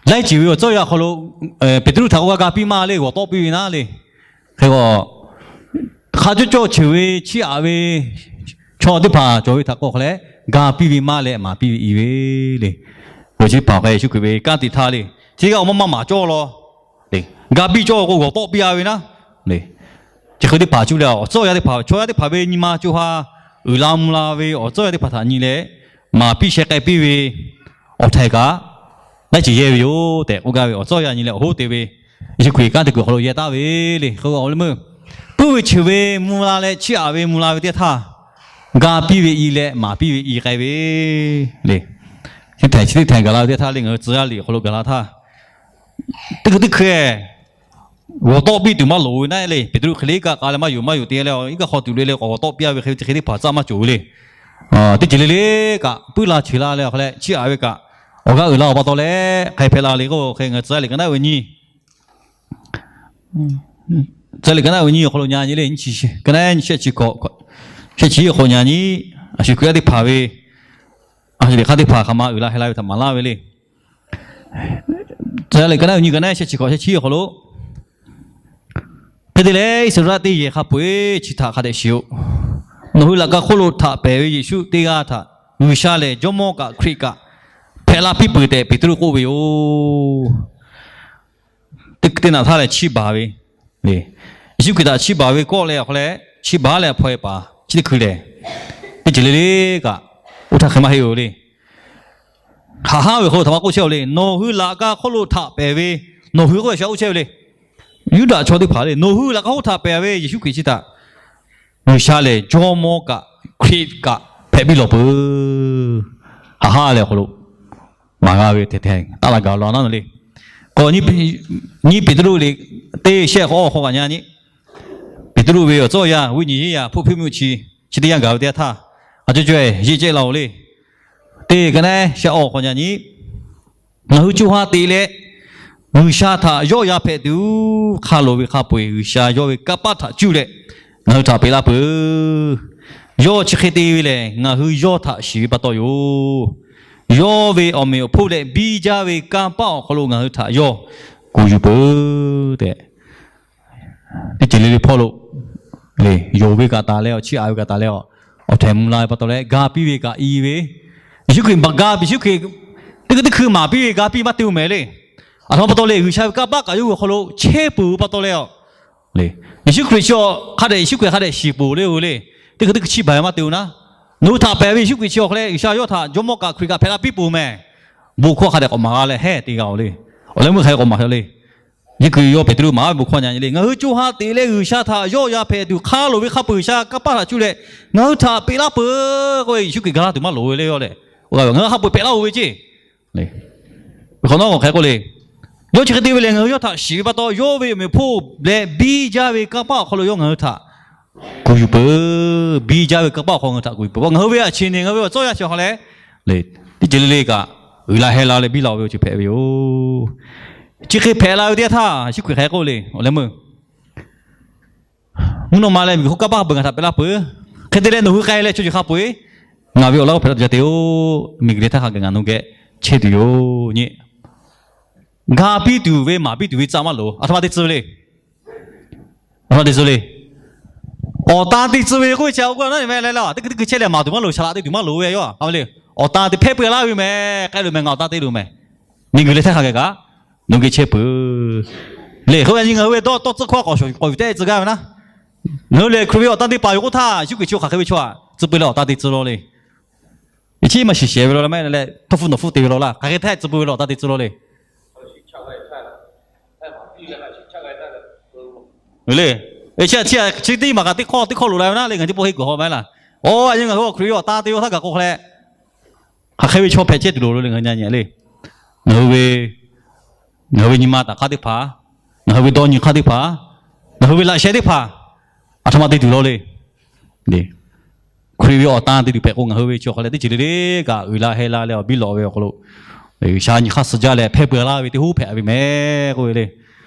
laiˉ ceuˬ ve awˬ tcuhˉ awˬ yanˇ awˬ hk'aw lo Peˍtruˆ htaꞈ k'o g'a ga piˇ maˇ le, g'awˬ tawˆ piˇ ve naˉ le. Hk'e k'o, hk'a cawˇ cawˇ cheuˬ ve chiˇ aꞈ ve chaw teˇ hpaˍ cawˬ ve htaꞈ k'o hk'a leh, ga piˇ ve maˇ leh maˍ piˇ ve i ve le. Awˬ chi teˇ hpaˍ hk'a Yeˍsuˆ Hkriꞈ ve kanˉ te htaˇ le, chi g'a awˬ maˇ maˇ maˍ cawˇ law le. Ga piˇ cawˇ k'o g'awˬ tawˆ piˇ a ve naˉ le. Chi hk'e teˇ hpaˍ cuˇ leh awˬ tcuhˉ awˬ yanˇ teˇ hpaˍ, chaw yaˇ teˇ hpaˍ ve nyi ma co ha uiˍ la mvuh la ve awˬ tcuhˉ awˬ yanˇ teˇ hpaˍ htaꞈ nyi leh, maˍ piˇ sheh k'ai piˇ ve awˬ htaiˍ kaꞈ, laiˉ ceuˬ yehˇ ve yoˬ tehꞈ k'oˆ gaˇ ve awˬ tcuhˉ awˬ yanˇ nyi leh awˬ hoˉ te ve, Yeˍsuˆ Hkriꞈ kanˉ te kuiˬ awˬ hk'aw lo yehˇ taˍ ve le. Hk'e k'o, awˬ leh meuˇ puiˉ ve cheuˬ ve mvuh la leh chiˇ aꞈ ve mvuh la ve teˇ htaˇ, ga piˇ ve i leh maˍ piˇ ve i k'ai ve le. Chi teˇ htaiˍ gaˬ la ve teˇ htaˇ le, ngaˬ hui tcuh yaˇ liꞈ awˬ hk'aw lo gaˬ la htaˇ, teˇ hkui teˇ hkui g'awˬ tawˆ piˇ tuˬ maˇ loˍ ve naˉ le. Peˍtruˆ hk'e le iˉ kaˆ k'a leh maˇ yonˍ maˇ yonˍ te leh iˉ kaˆ hk'aw tuˬ le le k'awꞈ g'awˬ tawˆ piˇ a ve hk'e ve chi hk'e teˇ hpaˍ tcuhˉ maˇ cawˬ ve le. Teˇ ceuˬ le le kaꞈ puiˉ la cheˬ la leh awˬ hk'a leh chiˇ aꞈ ve kaꞈ awˬ g'aˇ uiˍ la awˬ pa taw leh hk'ai hpehꞈ la le k'o, hk'e ngaˬ hui tcuh yaˇ liꞈ ka naˉ ve nyi tcuh yaˇ liꞈ ka naˉ ve nyi awˬ hk'aw lo nyi nyi le, nyi chi, ka naˉ shehˆ chi hkawꞈ, shehˆ chi awˬ hk'aw nyi nyi, a shu Hkriꞈ yaˇ teˇ hpaˍ ve a shu liꞈ hk'aˇ teˇ hpaˍ hk'aˬ ma uiˍ la heh la ve htaꞈ maˍ laˇ ve le. Tcuh yaˇ liꞈ ka naˉ ve nyi ka naˉ shehˆ chi hkawꞈ shehˆ chi awˬ hk'aw lo, hk'e te leh Iˉsaˍreˍlaˆ teˇ yehˬ hk'a peu-eˬ chi htaꞈ hk'a dehꞈ shiˍ-oꞈ. Nawˬ hui laꞈ ka hk'oˆ lo htaꞈ pehˬ ve Yeˍsuˆ teˇ g'aˇ htaꞈ G'uiˬsha lehˬ Jawˇmawˇ kaꞈ Hkriꞈ kaꞈ hpehꞈ la piˇ peuˬ tehꞈ Peˍtruˆ k'oˆ ve yoˬ. Teˇ naꞈ htaˇ lehˬ chiˇ baˬ ve, Yeˍsuˆ Hkriꞈ htaꞈ chiˇ baˬ ve kawˆ leh awˬ hk'a leh chiˇ baˬ leh hpaw-e paˍ chi teˇ hkui lehˬ, teˇ ceuˬ le le kaꞈ oˇ htaˇ hk'e maˇ heˆ-oˬ le. Haꞈ haˉ ve hk'aw lo htaꞈ ma k'oˆ chehˇ-oˬ le. Nawˬ hui laꞈ ka hk'oˆ lo htaꞈ pehˬ ve, nawˬ hui k'oˆ ve sha k'oˆ chehˇ ve le. Yuˇdaꞈ chaw teˇ hpaˍ le, nawˬ hui laꞈ ka hk'oˆ htaꞈ pehˬ ve Yeˍsuˆ Hkriꞈ chi htaꞈ G'uiˬsha lehˬ Jawˇmawˇ kaꞈ Hkriꞈ kaꞈ hpehꞈ piˇ lawˬ peuˬ. Haꞈ haˉ leh awˬ hk'aw lo maˍ g'a ve tehˬ tehˬ taˆ la gaˬ la naˉ le. K'awꞈ nyi Peˍtruˆ liꞈ teˇ shehˆ hk'awꞈ awˬ hk'aw kaꞈ nyi nyi, Peˍtruˆ ve awˬ tcuhˉ awˬ yanˇ, Viˇ nyi Yeˇ yaˇ hpoˆ hpiˇ mvuhˇ chi, chi teˇ yanˇ gaˬ ve teˇ yanˇ htaˇ, a cawˇ caweh yeˇ cehˇ la-oˬ le. Teˇ ka naˉ shehˆ awˬ hk'aw nyi nyi, ngaˬ hui co ha teꞈ leh G'uiˬsha htaꞈ yawˆ ya hpehꞈ tuˬ, hk'a loˍ ve hk'a peu-eˬ G'uiˬsha yawˇ ve kanˇ paˆ htaꞈ cuˇ leh ngaˬ hui htaꞈ peꞈ laˇ peuˬ. Yawˇ chi hk'e te ve lehˬ, ngaˬ hui yawˇ htaꞈ shiˍ ve pa taw yoˬ. Yawˇ ve awˬ meꞈ awˬ hponˇ leh biˇ jaˇ ve kanˇ paˆ awˬ hk'aw lo ngaˬ hui htaꞈ yawˇ kuˬ yuˬ peuˬ tehꞈ, teˇ ceuˬ le le hpawˇ lo le, yonˍ ve kaꞈ taˍ leh awˬ, chiˇ aꞈ ve kaꞈ taˍ leh awˬ, awˬ htehˍ mvuh la ve pa taw leh ga piˇ ve kaꞈ i ve, Yeˍsuˆ Hkriꞈ maˍ ga, Yeˍsuˆ Hkriꞈ teˇ hkui teˇ hkui maˍ piˇ ve ga piˇ maˇ te-o mehˍ le. Aˬ htoꞈ ma pa taw le, G'uiˬsha ve kanˇ paˆ kaꞈ yawˇ hui awˬ hk'aw lo chehˇ peuˬ ve pa taw leh awˬ, Yeˍsuˆ Hkriꞈ chi awˬ hk'a dehꞈ, Yeˍsuˆ Hkriꞈ hk'a dehꞈ shiˍ peuˬ le-o le. Teˇ hkui teˇ hkui chiˇ baˬ ve maˇ te-o naˉ, nawˬ hui htaꞈ pehˬ ve Yeˍsuˆ Hkriꞈ chi awˬ hk'a leh G'uiˬsha yawˇ htaꞈ Jawˇmawˇ kaꞈ Hkriꞈ kaꞈ hpehꞈ la piˇ peuˬ mehˍ. Bon hkawˇ hk'a dehꞈ k'awꞈ maˍ g'a leh heˇ te g'a-oˬ le. Awˬ leh meuˇ hk'a k'awꞈ maˍ le. Yeˇ kuiˬ yawˇ Peˍtruˆ maˍ ve bon hkawˇ nyi nyi le, ngaˬ hui co ha teꞈ leh G'uiˬsha htaꞈ yawˆ ya hpehꞈ tuˬ, hk'a loˍ ve hk'a peu-eˬ G'uiˬsha kanˇ paˆ htaꞈ cuˇ leh ngaˬ hui htaꞈ peꞈ laˇ peuˬ k'oˆ ve, Yeˍsuˆ Hkriꞈ ga laˇ tuˬ maˇ loˍ ve le. Yawˇ lehˬ ngaˬ hui hk'a peu-eˬ peꞈ laˇ-oˬ ve ceˇ. Hk'awꞈ nawˉ k'awꞈ hk'e k'oˆ le, yawˇ chi hk'e te ve lehˬ, ngaˬ hui yawˇ htaꞈ shiˍ ve pa taw, yawˇ ve awˬ meꞈ awˬ hponˇ leh biˇ jaˇ ve kanˇ paˆ awˬ hk'aw lo yawˇ ngaˬ hui htaꞈ kuˬ yuˬ peuˬ. Biˇ jaˇ ve kanˇ paˆ awˬ hk'aw ngaˬ hui htaꞈ kuˬ yuˬ peuˬ. Ngaˬ hui ve a chi ne ngaˬ hui awˬ tcuhˉ awˬ yanˇ chi awˬ hk'a leh, teˇ ceuˬ le le kaꞈ uiˍ la heh la leh biˇ la-o ve awˬ ceuˬ hpehꞈ ve yoˬ. Chi hk'e hpehꞈ la ve teˇ yanˇ htaˇ, Yeˍsuˆ Hkriꞈ hk'aˬ hk'e k'oˆ le, awˬ leh meuˇ mvuhˇ naw ma leh miˬguiˬ hk'oˆ kanˇ paˆ hk'a peu-eˬ ngaˬ htaꞈ peꞈ laˇ peuˬ. Hk'e te leh nawˬ hui k'ai leh chaw ceuˬ hk'a peu-eˬ ngaˬ ve awˬ laˇ oˇ hpehꞈ la tuˬ ca te-o. Miˬguiˬ le htaˇ hk'a gaˬ ngaˬ nawˬ geh chehˇ tuˬ yoˬ nyi. Ga piˇ tuˬ ve maˍ piˇ tuˬ ve tcuh maˇ loˍ. Aˬ htoꞈ ma te tcuh ve le. Aˬ htoꞈ ma te tcuh le. Awˬ tan te tcuh ve k'oˆ ve chi a k'o, a naˉ meh leh la teˇ hkui teˇ hkui chehˇ leh maˍ tuˬ maˇ loˍ, shaˍ laꞈ te tuˬ maˇ loˍ ve yoˬ. Hk'a le, awˬ tan te hpehˇ peu-eˬ laˇ ve mehˍ, k'ai loˬ mehˍ, ngaˬ awˬ tan te loˬ mehˍ. Miˬguiˬ leh htaiˇ hk'a geh kaꞈ nawˬ hui geh chehˇ peuˬ le. Hk'e ve nyi ngaˬ hui ve dawˇ tawˇ tcuhˉ hkawˇ k'awꞈ shawˍ k'awꞈ yuˬ tehˆ tcuh gaˇ ve naˉ, ngaˬ hui lehˬ Hkriꞈ ve awˬ tan teˇ hpaˍ yoˬ k'oˆ htaˇ, Yeˍsuˆ Hkriꞈ chi hk'aˬ hk'e ve chaw aꞈ tcuh peuˬ leh awˬ tan te tcuh law le. Chi maˇ shiˍ shehˍ ve law leh maˇ heˆ leh htawˇ hpfuhˇ nawˬ hpfuhˇ te ve law laˇ, hk'aˬ hk'e htaiˇ tcuh peuˬ ve law awˬ tan te tcuh law le. Le, chi tiˉ maˬ kaꞈ teˇ hkawˇ teˇ hkawˇ loꞈ la ve naˉ le, ngaˬ hui teˇ pawˆ henˇ kuiˬ haw maˇ heˆ laˇ. Oˇ, a nyi ngaˬ hui awˬ Hkriꞈ ve awˬ tan te ve htaˇ gaˬ k'o hk'a leh, hk'aˬ hk'e ve chaw hpehꞈ chehˇ tuˬ loˍ lo le ngaˬ hui nyi nyi le. Ngaˬ hui ve, ngaˬ hui ve nyi ma taˍ hk'aˇ teˇ hpaˍ, ngaˬ hui ve dawˇ nyi hk'aˇ teˇ hpaˍ, ngaˬ hui ve laꞈ sheh teˇ hpaˍ, aˬ htoꞈ ma te tuˬ law le. Hkriꞈ ve awˬ tan te tuˬ hpehꞈ k'o ngaˬ hui ve chi awˬ hk'a leh teˇ ceuˬ le le kaꞈ uiˍ la heh la leh awˬ biˇ lawꞈ ve awˬ hk'aw lo, G'uiˬsha nyi hk'aˇ suh jaˇ leh hpehˇ peuˬ laˇ ve teˇ hoˉ hpehꞈ ve meh k'oˆ ve le.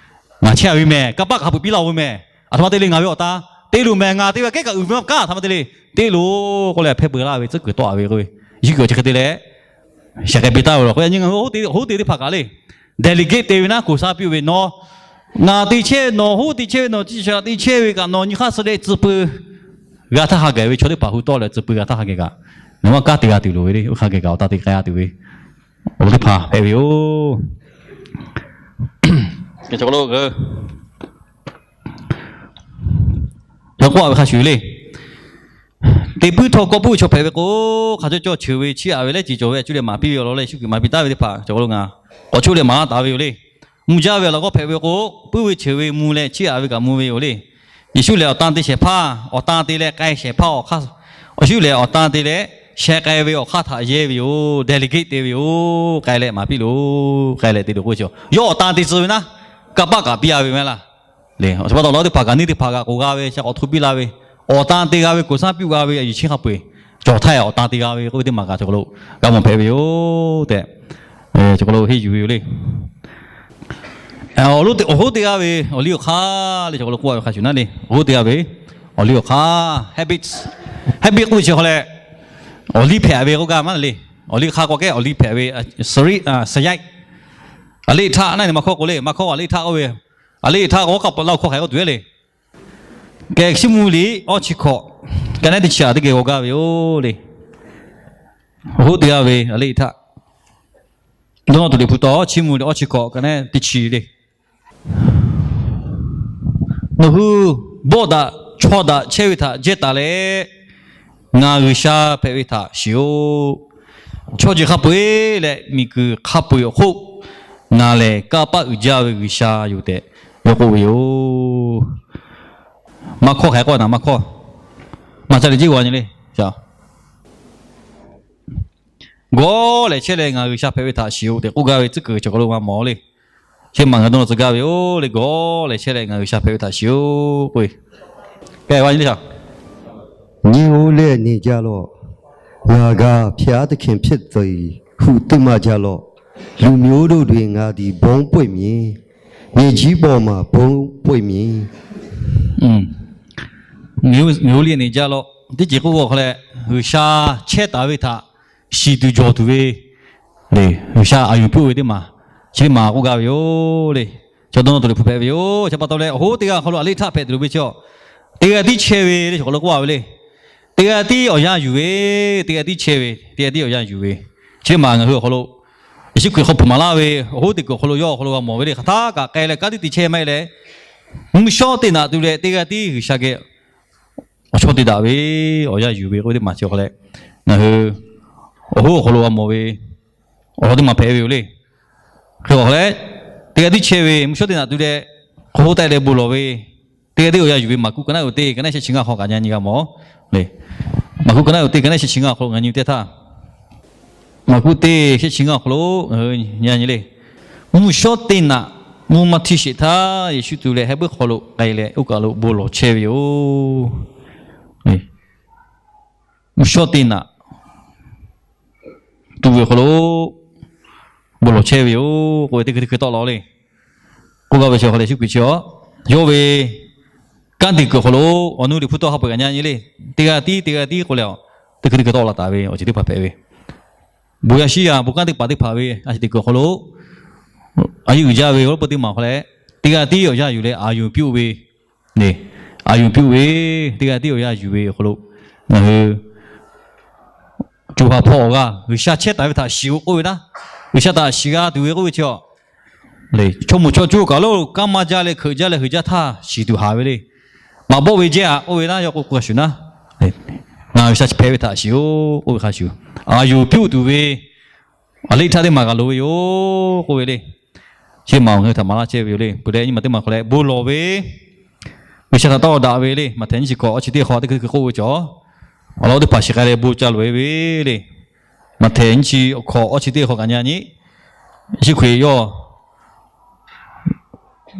Ngaˬ chehˇ a ve meh, kanˇ paˆ hk'a peu-eˬ piˇ laˇ-oˬ ve meh. Aˬ htoꞈ ma te le ngaˬ ve awˬ tan te loˬ meh, ngaˬ te ve kanˉ kaꞈ uiˍ ve maˇ kaˉ aˬ htoꞈ ma te le, te loˬ k'oˆ leh hpehˇ peuˬ laˇ ve tcuhˉ kuiˬ tawˆ a ve k'oˆ ve, Yeˍsuˆ Hkriꞈ chi hk'e te leh shehˍ k'ai piˇ taˍ ve law k'o, a nyi ngaˬ hui hoˉ te teˇ hpaˍ kaꞈ le, delegate te ve naˉ, koˍ saˉ piˇ ve nawˬ, ngaˬ te chehˇ ve, nawˬ hoˉ te chehˇ ve, nawˬ chi shaꞈ te chehˇ ve kaꞈ nawˬ nyi hk'aˇ suh leh tcuh peuˬ. G'a htaˇ hk'a gaˬ ve chaw teˇ hpaˍ hu tawˆ leh tcuh peuˬ g'a htaˇ hk'a gaˬ kaꞈ, nawˬ maˇ kanˉ te g'a tuˬ loˍ ve le, oˇ hk'a gaˬ kaꞈ awˬ tan te k'ai g'a tuˬ ve awˬ lawn teˇ hpaˍ hpehꞈ ve yoˬ. Yaꞈ k'oˆ a ve hk'a shuˍ le. Te puiˉ htawˇ kawˆ puiˉ ve chaw hpehꞈ ve k'o, hk'a cawˇ cawˇ cheuˬ ve chiˇ aꞈ ve leh ceˬ cawˬ ve a cuˇ leh maˍ piˇ ve awˬ lawn leh Yeˍsuˆ Hkriꞈ maˍ piˇ taˍ ve teˇ hpaˍ cawˬ k'o lo ngaˬ k'awꞈ choˆ leh maˍ laˇ taˍ ve yoˬ le. Mvuh jaˇ ve awˬ laꞈ g'awˇ hpehꞈ ve k'o, puiˉ ve cheuˬ ve mvuh leh chiˇ aꞈ ve kaꞈ mvuh ve yoˬ le. Yeˍsuˆ lehˬ awˬ tan te shehˍ hpaˇ, awˬ tan te leh k'ai shehˍ hpaˇ awˬ hk'aˇ, Yeˍsuˆ lehˬ awˬ tan te leh sheh k'ai ve awˬ hk'aˇ htaꞈ yehˇ ve yoˬ, delegate te ve yoˬ. K'ai leh maˍ piˇ loˬ, k'ai leh te loˬ k'oˆ ve chi, yawˇ awˬ tan te tcuh ve naˉ, kanˇ paˆ kaꞈ piˇ a ve meh laˇ. Le, awˬ chi pa taw lawˉ teˇ hpaˍ kaꞈ neˇ teˇ hpaˍ kaꞈ k'oˍ g'a ve, sha k'awꞈ hto piˇ la ve, awˬ tan te g'a ve, koˍ saˉ piˇ g'a ve, a yuˬ chi hk'a peu-eˬ cawˬ htaˇ awˬ tan te g'a ve k'oˆ ve teˇ maˬ kaꞈ cawˬ k'o lo g'a mawˬ hpehꞈ ve yoˬ tehꞈ, cawˬ k'o lo henˇ yuˬ ve yoˬ le. Awˬ hoˉ teˇ g'aˇ ve awˬ liˇ awˬ hk'aˇ le, cawˬ k'o lo k'oˆ a ve hk'a shuˍ naˉ le, awˬ hoˉ teˇ g'aˇ ve awˬ liˇ awˬ hk'aˇ, habit, habit k'oˆ ve chi hk'a leh, awˬ liˇ hpehꞈ ve k'oˆ gaˇ maˇ le. Awˬ liˇ hk'aˇ k'o kehˉ awˬ liˇ hpehꞈ ve, sri, saˍ yaˆ, a liˇ htaˆ naˉ ne, maˇ hkawˇ k'o le, maˇ hkawˇ a liˇ htaˆ k'oˆ ve, a liˇ htaˆ k'o k'aw pa laˇ awˬ hkawˇ hk'aˬ hk'e k'oˆ tuˬ e le. Kehˬ chi mvuh liꞈ awˇ chi hkawꞈ ka neˉ teˇ chi aꞈ teˇ geh g'aw gaˇ ve yoˬ le. Awˬ hoˉ teˇ g'aˇ ve a liˇ htaˆ, dawˇ nawˇ tuˬ liꞈ hpu taw chi mvuh liꞈ awˇ chi hkawꞈ ka neˉ teˇ chi le. Nawˬ hui bawˆ daꞈ chaw daꞈ chehˇ ve htaꞈ jehˇ taˍ leh, ngaˬ G'uiˬsha hpehꞈ ve htaꞈ shiˍ-oꞈ. Chaw ceuˬ hk'a peu-eˬ leh miˬguiˬ hk'a peu-eˬ awˬ hk'oˆ ngaˬ lehˬ kanˇ paˆ uiˍ jaˇ ve G'uiˬsha yoˬ tehꞈ yawˇ k'oˆ ve yoˬ. Maˇ hkawˇ hk'e k'oˆ naˍ, maˇ hkawˇ, maˇ ca le jiˇ g'a nyi le. G'awˇ lehˬ chehˇ leh ngaˬ G'uiˬsha hpehꞈ ve htaꞈ shiˍ-oꞈ tehꞈ k'oˆ gaˇ ve tcuhˉ kuiˬ cawˬ k'o lo g'a mawˬ le. Chi maˬ ngaˬ dawˇ nawˇ tcuh gaˇ ve yoˬ le. G'awˇ lehˬ chehˇ leh ngaˬ G'uiˬsha hpehꞈ ve htaꞈ shiˍ-oꞈ k'oˆ ve, Nyi-o leh neˬ jaˇ lawˬ. ငါက ဘုရားသခင်ဖြစ်သည်ဟု သိမှတ်ကြလော့။ လူမျိုးတို့တွင် ငါသည် ဘုန်းပွင့်မည်။ မြေကြီးပေါ်မှာ ဘုန်းပွင့်မည်။ ငိုလေ့နေကြလော့. Teˇ ceuˬ k'oˆ k'o hk'a leh, G'uiˬsha chehˇ taˍ ve htaꞈ shiˍ tuˬ jawˬ tuˬ ve le, G'uiˬsha aˬ yuˬ piˇ-oˆ ve teˇ maˬ, chi teˇ maˬ k'oˆ gaˇ ve yoˬ le. Chaw dawˇ nawˇ tuˬ liꞈ hpu hpehꞈ ve yoˬ. Chi pa taw leh awˬ hoˉ teˇ g'aˇ hk'aw lo a liˇ htaˆ hpehꞈ tuˬ loˍ ve chi, teˇ g'aˇ tiˉ chehˇ ve le, chaw hk'aw lo k'oˆ a ve le. Teˇ g'aˇ tiˉ awˬ yanˇ yuˬ ve, teˇ g'aˇ tiˉ chehˇ ve, teˇ g'aˇ tiˉ awˬ yanˇ yuˬ ve. Chi teˇ maˬ ngaˬ hui awˬ hk'aw lo, Yeˍsuˆ Hkriꞈ hk'aw hpeuꞈ maˍ laˇ ve awˬ hoˉ teˇ kuiˬ awˬ hk'aw lo yawˇ awˬ hk'aw lo g'a mawˬ ve le. Hk'aˬ htaˇ kaꞈ k'ai leh kanˉ tiˉ te chehˇ maˇ heˆ leh, mvuhˇ shawˉ teˇ naꞈ tu leh teˇ g'aˇ tiˉ G'uiˬsha geh awˬ chawˇ te daꞈ ve, awˬ yanˇ yuˬ ve k'oˆ ve teˇ maˬ chi hk'aw leh, ngaˬ hui awˬ hoˉ awˬ hk'aw lo g'a mawˬ ve awˬ lawn teˇ maˬ hpehꞈ ve yoˬ le. Hk'e k'o hk'a leh, teˇ g'aˇ tiˉ chehˇ ve mvuhˇ shawˉ teˇ naꞈ tu leh, hk'aw hoˉ taˆ leh bon lawˬ ve, teˇ g'aˇ tiˉ awˬ yanˇ yuˬ ve Maˍkuˆ ka naˉ uiˍ teˇ ka naˉ shehˆ chi ngaˇ hk'aw kaꞈ nyi nyi g'a mawˬ le. Maˍkuˆ ka naˉ uiˍ teˇ ka naˉ shehˆ chi ngaˇ awˬ hk'aw lo ngaˬ nyi teˇ htaˇ, Maˍkuˆ teˇ shehˆ chi ngaˇ awˬ hk'aw lo nyi nyi le. Mvuhˇ shawˉ teˇ naꞈ mvuhˇ maˇ htiˇ sheˍ htaˇ, Yeˍsuˆ tu leh heh puiˉ hk'aw lo k'ai leh oˇ kaˬ lo bon lawˬ chehˇ ve yoˬ. Mvuhˇ shawˉ teˇ naꞈ tu ve awˬ hk'aw lo bon lawˬ chehˇ ve yoˬ k'oˆ ve teˇ hkui teˇ hkui tawˆ la le. K'oˆ gaˇ ve chi hk'aw leh Yeˍsuˆ Hkriꞈ chi a, yawˇ ve kanˉ te kuiˬ awˬ hk'aw lo awˬ nu liꞈ hpu tawˇ hk'a peu-eˬ kaꞈ nyi nyi le. Teˇ g'aˇ tiˉ teˇ g'aˇ tiˉ k'oˆ leh a, teˇ hkui teˇ hkui tawˆ la taˍ ve awˬ ceuˬ teˇ hpaˍ hpehꞈ ve, bon yaˇ shiˉ yaˇ bon kanˉ teˇ hpaˍ teˇ hpaˍ ve a ciˉ te kuiˬ awˬ hk'aw lo, a yeˇ uiˍ jaˇ ve awˬ lawˉ peu teˇ maˬ awˬ hk'aw leh, teˇ g'aˇ tiˉ awˬ yanˇ yuˬ leh aˬ yuˬ piˇ-oˆ ve le. Aˬ yuˬ piˇ-oˆ ve, teˇ g'aˇ tiˉ awˬ yanˇ yuˬ ve awˬ hk'aw lo ngaˬ hui co ha hpawˇ awˬ g'aˇ G'uiˬsha chehˇ taˍ ve htaꞈ shiˍ-oꞈ k'oˆ ve naˉ, G'uiˬsha htaꞈ shiˍ g'a tuˬ ve k'oˆ ve chi, chaw moˍ chaw cuˇ kaˬ lo kanˉ maˇ jaˇ leh hkeuꞈ jaˇ leh heuˬ jaˇ htaˇ shiˍ tuˬ haˍ ve le. Maꞈ bawˆ ve jehˇ aꞈ k'oˆ ve naˉ, yawˇ k'oˆ k'o shuˍ naˉ, ngaˬ G'uiˬsha chi hpehꞈ ve htaꞈ shiˍ-oˬ k'oˆ ve hk'a shuˍ, a yuˬ piˇ tuˬ ve a liˇ htaˇ teˇ maˬ kaꞈ loˍ ve yoˬ k'oˆ ve le. Chi maˬ ngaˬ hui htaꞈ maˍ laˇ chehˇ ve yoˬ le. Peuˬ leh nyi ma teˇ maˬ hk'aw leh bon lawˬ ve, G'uiˬsha htaꞈ tawˇ daꞈ ve le. Maꞈhtehˍ nyiˇ chi hkawꞈ awˇ chi teˇ hk'aw teˇ hkui hkui k'oˆ ve cawˬ, awˬ lawn teˇ hpaˍ shiˍ k'ai leh bon ca loˍ e ve le. Maꞈhtehˍ nyiˇ chi hkawꞈ awˇ chi teˇ hk'aw kaꞈ nyi nyi, Yeˍsuˆ Hkriꞈ yawˇ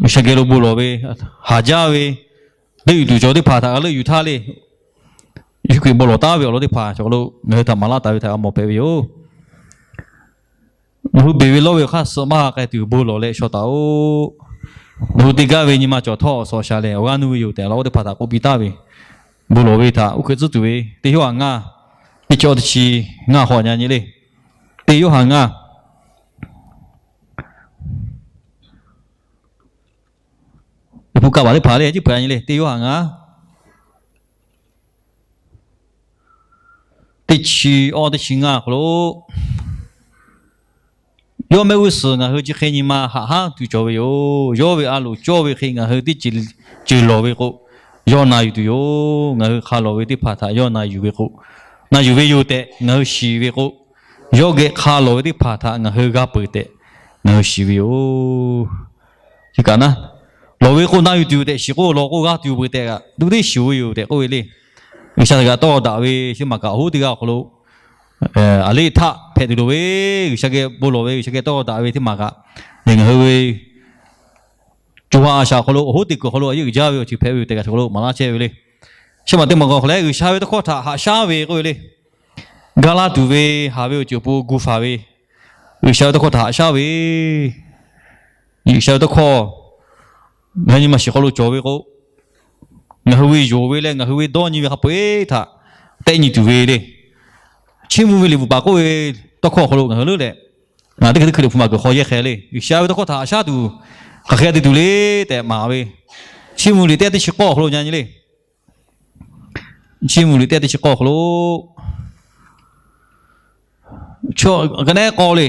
G'uiˬsha geh lo bon lawˬ ve, haˍ jaˇ ve, leuˆ yuˬ tuˬ cawˬ teˇ hpaˍ htaꞈ g'a leuˆ yuˬ htaˇ le, Yeˍsuˆ Hkriꞈ bon lawˬ taˉ ve awˬ lawn teˇ hpaˍ cawˬ lo ngaˬ hui htaꞈ maˍ laˇ taˍ ve htaꞈ g'a mawˬ hpehꞈ ve yoˬ. Nawˬ hui beˬ ve lawˇ ve awˬ hk'aˇ suh maˇ ha k'ai tuˬ bon lawˬ leh shaw taˍ-oꞈ. Nawˬ hui te gaˇ ve nyi ma cawˬ htawˇ awˬ suhˍ awˬ shaˍ lehˬ awˬ g'aˇ nuˇ ve yoˬ tehꞈ laꞈ g'awˇ teˇ hpaˍ htaꞈ k'oˆ piˇ taˍ ve, bon lawˬ ve htaꞈ oˇ hk'e tcuhˉ tuˬ ve teˇ Yoˇhanˬ ngaˇ, teˇ chi awˇ teˇ chi ngaˇ hk'aw nyi nyi le. Teˇ Yoˇhanˬ ngaˇ, teˇ hpu kaˆ baˬ teˇ hpaˍ le, jiˇ hpu a nyi le. Teˇ Yoˇhanˬ ngaˇ, teˇ chi awˇ teˇ chi ngaˇ awˬ hk'aw lo, yawˇ mehˆ g'uˇ suhˍ ngaˬ hui chi hk'e nyi ma haꞈ haˉ tuˬ cawˬ ve yoˬ. Yawˇ ve a loˍ cawˇ ve hk'e ngaˬ hui teˇ ceuˬ lawˬ ve k'o, yawˇ na yuˬ tuˬ yoˬ. Ngaˬ hui hk'a lawˬ ve teˇ hpaˍ htaꞈ yawˇ na yuˬ ve k'o, na yuˬ ve yoˬ tehꞈ ngaˬ hui shiˍ ve k'o, yawˇ geh hk'a lawˬ ve teˇ hpaˍ htaꞈ ngaˬ hui g'a peuˬ tehꞈ ngaˬ hui shiˍ ve yoˬ. Chi kaꞈ naˉ, lawˬ ve k'o na yuˬ tuˬ yoˬ tehꞈ shiˍ k'o, lawˬ k'o g'a tuˬ yoˬ peuˬ tehꞈ kaꞈ, tuˇ teˇ shiˍ ve yoˬ tehꞈ k'oˆ ve le. G'uiˬsha htaꞈ kaꞈ tawˇ daꞈ ve chi maˬ kaꞈ awˬ hoˉ teˇ g'aˇ awˬ hk'aw lo a liˇ htaˆ hpehꞈ tuˬ loˍ ve, G'uiˬsha geh bon lawˬ ve, G'uiˬsha geh tawˇ daꞈ ve teˇ maˬ kaꞈ, ngaˬ hui ve co ha a shaꞈ awˬ hk'aw lo awˬ hoˉ teˇ kuiˬ awˬ hk'aw lo a yeˇ uiˍ jaˇ ve awˬ ceuˬ hpehꞈ ve yoˬ tehꞈ kaꞈ awˬ hk'aw lo maˍ laˇ chehˇ ve le. Chi maˬ teˇ maˬ g'aw hk'aw leh G'uiˬsha ve tawˇ hkawˇ htaꞈ haꞈ shaˉ ve k'oˆ ve le. Gaˇ laˇ tuˬ ve haˍ ve awˬ ceuˬ awˬ pon gu faˍ ve, G'uiˬsha ve tawˇ hkawˇ htaꞈ haꞈ shaˉ ve, G'uiˬsha ve tawˇ hkawˇ ngaˬ hui nyi ma shiˍ hk'aw lo cawˬ ve k'o, ngaˬ hui ve yonˍ ve leh ngaˬ hui ve dawˇ nyi ve hk'a peu-eˬ htaꞈ tehˆ nyi tuˬ ve le. Chiˇ mvuh ve liꞈ bvuhꞈ paˍ k'oˆ ve tawˇ hkawˇ awˬ hk'aw lo ngaˬ hui leuˉ leh, teˇ hkui teˇ hkui liꞈ hpu maˬ kuiˬ hk'aw yehˇ hk'e le, G'uiˬsha ve tawˇ hkawˇ htaꞈ haꞈ shaˉ tuˬ hk'aˬ hk'e te tuˬ le tehꞈ maˍ ve, Chiˇ mvuh liꞈ teˇ teˇ chi k'awˇ awˬ hk'aw lo nyi nyi le. Chiˇ mvuh liꞈ teˇ teˇ chi k'awˇ awˬ hk'aw lo ka nehˉ k'aw le,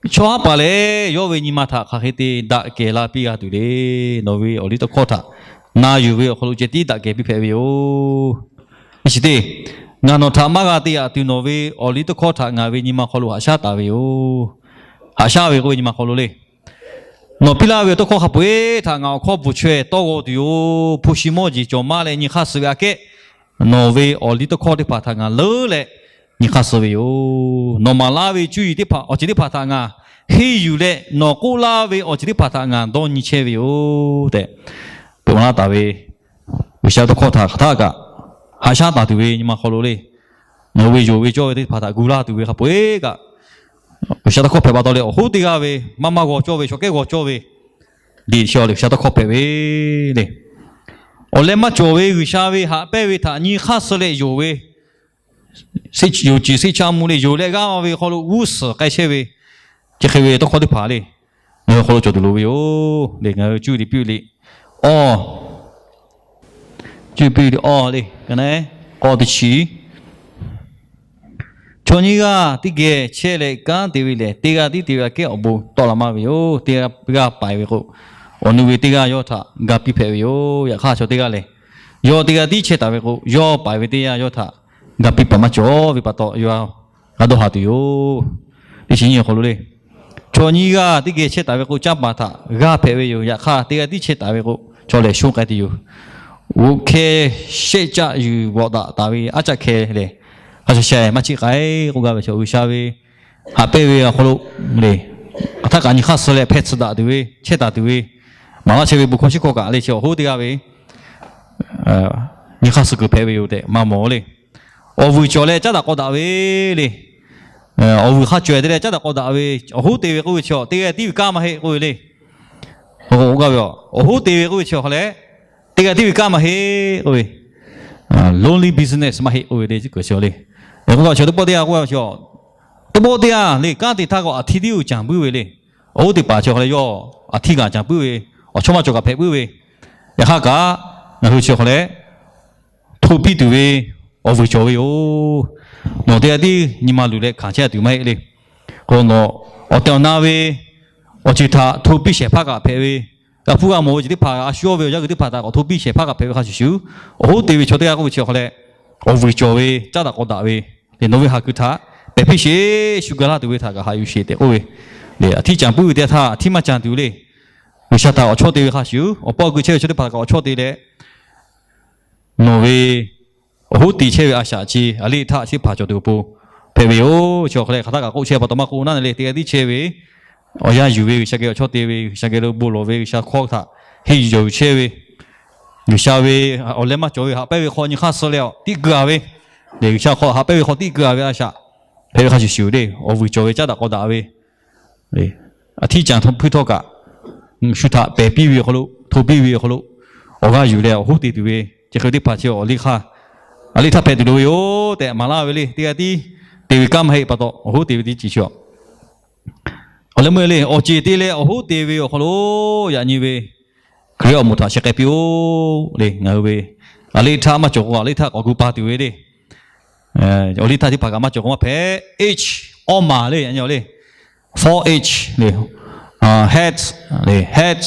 chaw haˉ paˍ lehˬ yawˇ ve nyi ma htaꞈ hk'aˬ hk'e te daꞈ kehˬ la piˇ g'a tuˬ le. Nawˬ ve awˬ liˇ tawˇ hkawˇ htaꞈ na yuˬ ve awˬ hk'aw lo ceh tiˉ daꞈ kehˬ piˇ hpehꞈ ve yoˬ. Chi teˇ, ngaˬ nawˬ htaꞈ maˇ g'a te yaꞈ tuˬ nawˬ ve awˬ liˇ tawˇ hkawˇ htaꞈ ngaˬ ve nyi ma hk'aw lo haꞈ shaˉ taˍ ve yoˬ. Haꞈ shaˉ ve k'oˆ ve nyi ma hk'aw lo le. Nawˬ piˇ laˇ ve tawˇ hkawˇ hk'a peu-eˬ htaꞈ ngaˬ awˬ hkawˇ bvuhˬ chaweh tawˇ g'aw tuˬ yoˬ. Hpu shi mawˇ jeˬ cawˬ maˇ leh nyi hk'aˇ suh ve aꞈ kehˉ, nawˬ ve awˬ liˇ tawˇ hkawˇ teˇ hpaˍ htaꞈ ngaˬ leuˉ leh nyi hk'aˇ suh ve yoˬ. Nawˬ maˍ laˇ ve cuˇ yiˍ teˇ hpaˍ awˬ ceuˬ teˇ hpaˍ htaꞈ ngaˬ henˇ yuˬ leh nawˬ k'oˆ laˇ ve awˬ ceuˬ teˇ hpaˍ htaꞈ ngaˬ dawˇ nyi chehˇ ve yoˬ tehꞈ, peuˬ maˍ laˇ taˍ ve G'uiˬsha ve tawˇ hkawˇ htaꞈ hk'aˬ htaˇ kaꞈ haꞈ shaˉ taˍ tuˬ ve nyi ma hk'aw lo le. Ngaˬ hui ve yonˍ ve cawˇ ve teˇ hpaˍ htaꞈ gu laˇ tuˬ ve hk'a peu-eˬ kaꞈ, G'uiˬsha tawˇ hkawˇ hpehꞈ pa taw leh awˬ hoˉ teˇ g'aˇ ve maˇ maˇ g'aw cawˇ ve, chaw kehˉ g'aw cawˇ ve, liꞈ chi awˬ lehˬ G'uiˬsha tawˇ hkawˇ hpehꞈ ve le. Awˬ leh maˇ cawˬ ve G'uiˬsha ve haꞈ pehnˇ ve htaꞈ nyi hk'aˇ suh leh yonˍ ve, yonˍ ciˬ seˆ cha mvuh leh yonˍ leh g'aˇ ve hk'aw lo g'uˇ suhˍ k'ai chehˇ ve, chi hk'e ve tawˇ hkawˇ teˇ hpaˍ le, ngaˬ hui hk'aw lo cawˬ tuˬ loˍ ve yoˬ le. Ngaˬ hui cuˇ yiˍ liꞈ piˇ ve liꞈ, a, cuˇ yiˍ piˇ ve liꞈ a le, k'awˇ teˇ chi Chaw nyiˇ g'aˇ teˇ geh chehˇ leh kanˉ te ve lehˬ, teˇ g'aˇ tiˉ te ve aꞈ kehˉ awˬ bon tawˆ la maˇ ve yoˬ. Teˇ g'aˇ paiˍ ve k'o, awˬ nu ve teˇ g'aˇ yawˇ htaꞈ ga piˇ hpehꞈ ve yoˬ. Yaꞈ hk'aˇ chaw teˇ g'aˇ lehˬ, yawˇ teˇ g'aˇ tiˉ chehˇ taˍ ve k'o, yawˇ paiˍ ve teˇ g'aˇ yawˇ htaꞈ ga piˇ paˍ maˇ cawˬ ve pa taw, yawˇ g'a dawˇ haˍ tuˬ yoˬ. Teˇ chi nyiˇ awˬ hk'aw lo le, chaw nyiˇ g'aˇ teˇ geh chehˇ taˍ ve k'o, canˇ paˍ htaꞈ g'aˇ hpehꞈ ve yoˬ. Yaꞈ hk'aˇ teˇ g'aˇ tiˉ chehˇ taˍ ve k'o, chaw lehˬ shonˇ k'ai tuˬ yoˬ. G'uiˬ hkeh shehˆ caˆ yuˬ bawꞈ daꞈ taˍ ve aˉ caˆ hkeh lehˬ, hk'a sha sha maˇ cheˆ k'ai k'oˆ gaˇ ve chaw, G'uiˬsha ve haꞈ pehnˇ ve awˬ hk'aw lo le, hk'aˬ htaˇ kaꞈ nyi hk'aˇ suh leh hpeh tsuhꞈ daꞈ tuˬ ve, chehˇ taˍ tuˬ ve, maˍ laˇ chehˇ ve bon hkawˇ shiˉ hkawˇ kaꞈ le, chi awˬ hoˉ teˇ g'aˇ ve nyi hk'aˇ suh kuiˬ hpehꞈ ve yoˬ tehꞈ maˇ mawˬ le. Awˬ vuiˬ cawˬ leh caˉ daꞈ k'aw daꞈ ve le. Awˬ vuiˬ hk'a cawehˬ te leh caˉ daꞈ k'aw daꞈ ve, awˬ hoˉ te ve k'oˆ ve chi teˇ g'aˇ tiˉ ve kanˉ maˇ heˆ k'oˆ ve le. K'oˆ gaˇ ve, awˬ hoˉ te ve k'oˆ ve chi hk'a leh, teˇ g'aˇ tiˉ ve kanˉ maˇ heˆ k'oˆ ve, lonely business maˇ heˆ k'oˆ ve le. K'oˆ ve chi teˇ pawˆ teˇ g'aˇ k'oˆ ve chi, teˇ pawˆ teˇ g'aˇ le, kanˉ te htaˇ k'o aˬ htiˇ tiˉ uiˍ caˍ puiˉ ve le. Awˬ hoˉ te paˍ chi hk'a leh yawˇ aˬ htiˇ kaꞈ caˍ puiˉ ve, awˬ chawˇ maˇ cawˬ kaꞈ hpehꞈ puiˉ ve, yaꞈ hk'aˇ kaꞈ ngaˬ hui chi hk'a leh hto piˇ tuˬ ve awˬ vuiˬ cawˬ ve yoˬ. Nawˬ teˇ g'aˇ tiˉ nyi ma luˬ leh hkanˍ chehˇ tuˬ maˇ heˆ le. K'o nawˬ awˬ tehˬ awˬ na ve awˬ ceuˬ htaꞈ hto piˇ shehˍ hpaˇ kaꞈ hpehꞈ ve, g'a hpuˇ g'a mawˬ ve ceuˬ teˇ hpaˍ, a shu yawˇ ve awˬ yaˇ g'uiˬ teˇ hpaˍ htaꞈ k'awꞈ hto piˇ shehˍ hpaˇ kaꞈ hpehꞈ ve hk'a shuˍ shuˍ, awˬ hoˉ te ve chaw teˇ g'aˇ k'oˆ ve chi awˬ hk'aw leh, awˬ vuiˬ cawˬ ve caˉ daꞈ k'aw daꞈ ve, nawˬ ve ha kuiˬ htaꞈ pehˬ piˇ sheˍ, shu ga laˇ tuˬ ve htaꞈ kaꞈ haꞈ yuˬ sheˍ tehꞈ k'oˆ ve. A htiˇ caˍ puiˉ ve teˇ htaˇ, a htiˇ maˇ caˍ tuˬ le. G'uiˬsha htaꞈ awˬ chawˇ te ve hk'a shuˍ, awˬ pawˇ keu chehˇ ve chaw teˇ hpaˍ kaꞈ awˬ chawˇ te leh, nawˬ ve awˬ hoˉ te chehˇ ve a shaꞈ chi a liˇ htaˇ chi teˇ hpaˍ cawˬ tuˬ awˬ pon hpehꞈ ve yoˬ. Chi awˬ hk'aw leh hk'aˬ htaˇ kaꞈ k'oˆ chehˇ pa taw maˇ k'oˆ naˉ ne le, teˇ g'aˇ tiˉ chehˇ ve, awˬ yanˇ yuˬ ve, G'uiˬsha geh awˬ chawˇ te ve, G'uiˬsha geh lo bon lawˬ ve, G'uiˬsha hkawˇ htaꞈ henˇ yuˬ chehˇ ve, G'uiˬsha ve awˬ leh maˇ cawˬ ve haꞈ pehnˇ ve hk'aw nyi hk'aˇ suh leh tiˉ keu a ve, G'uiˬsha hk'aw haꞈ pehnˇ ve hk'aw tiˉ keu a ve a shaꞈ hpehꞈ ve hk'a shuˍ shuˍ le, awˬ vuiˬ cawˬ ve caˉ daꞈ k'aw daꞈ ve, a htiˇ caˍ hpuiˇ htawˇ kaꞈ shu htaꞈ pehˬ piˇ ve awˬ hk'aw lo, hto piˇ ve awˬ hk'aw lo, awˬ g'aˇ yuˬ leh awˬ hoˉ te tuˬ ve, chi hk'e teˇ hpaˍ chi awˬ liˇ hk'aˇ, a liˇ htaˇ hpehꞈ tuˬ loˍ ve yoˬ tehꞈ maˍ laˇ ve le. Teˇ g'aˇ tiˉ te ve kanˉ maˇ heˆ pa taw, awˬ hoˉ te ve teˇ ceuˬ chi awˬ leh meuˇ le, awˬ ceˬ te leh awˬ hoˉ te ve awˬ hk'aw lo yaꞈ nyi ve Hkriꞈ awˬ moˍ htaꞈ sheh k'ai piˇ-oˆ le. Ngaˬ hui ve a liˇ htaˇ maˇ cawˬ k'o, a liˇ htaˇ k'awꞈ gu pa tuˬ ve le. Awˬ liˇ htaˇ teˇ hpaˍ kaꞈ maˇ cawˬ k'o maˇ hpehꞈ. H, awˇ maˬ le, yaꞈ nyi le, four H le, head le, head,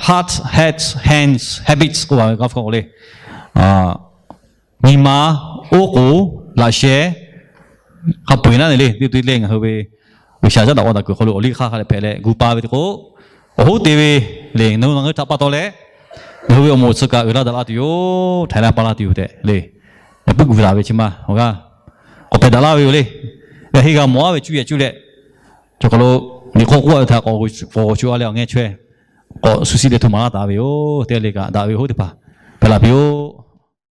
heart, head, hands, habits k'oˆ ve g'a hpuˇ k'o le, nyi ma, oˉ k'oˍ, laꞈ sheh, hk'a peu-eˬ naˉ ne le, teˇ teˇ le ngaˬ hui ve G'uiˬsha caˉ daꞈ k'aw daꞈ kuiˬ hk'aw lo awˬ liˇ hk'aˇ hk'a leh hpehꞈ leh gu pa ve te k'o, awˬ hoˉ te ve le, nawˬ hui ngaˬ hui htaꞈ pa taw leh, ngaˬ hui ve awˬ moˍ awˬ tcuh kaꞈ uiˍ laˇ daꞈ laˇ tuˬ yoˬ, htaiˍ laˇ pa laˇ tuˬ yoˬ tehꞈ le, puiˉ gu daꞈ ve chi ma awˬ g'aˇ k'awꞈ hpehꞈ daꞈ laˇ ve yoˬ le. G'a henˇ g'a mawˬ-a ve cuˇ yehˬ cuˇ leh, chaw hk'aw lo liꞈ hk'aw k'oˆ a ve htaꞈ k'awꞈ g'awˬ shu a leh awˬ ngeh chaweh k'awꞈ shu shiˍ leh hto maˍ laˇ taˍ ve yoˬ. Teˇ g'aˇ le kaꞈ daꞈ ve hoˉ teˇ hpaˍ hpehꞈ la piˇ-oˆ.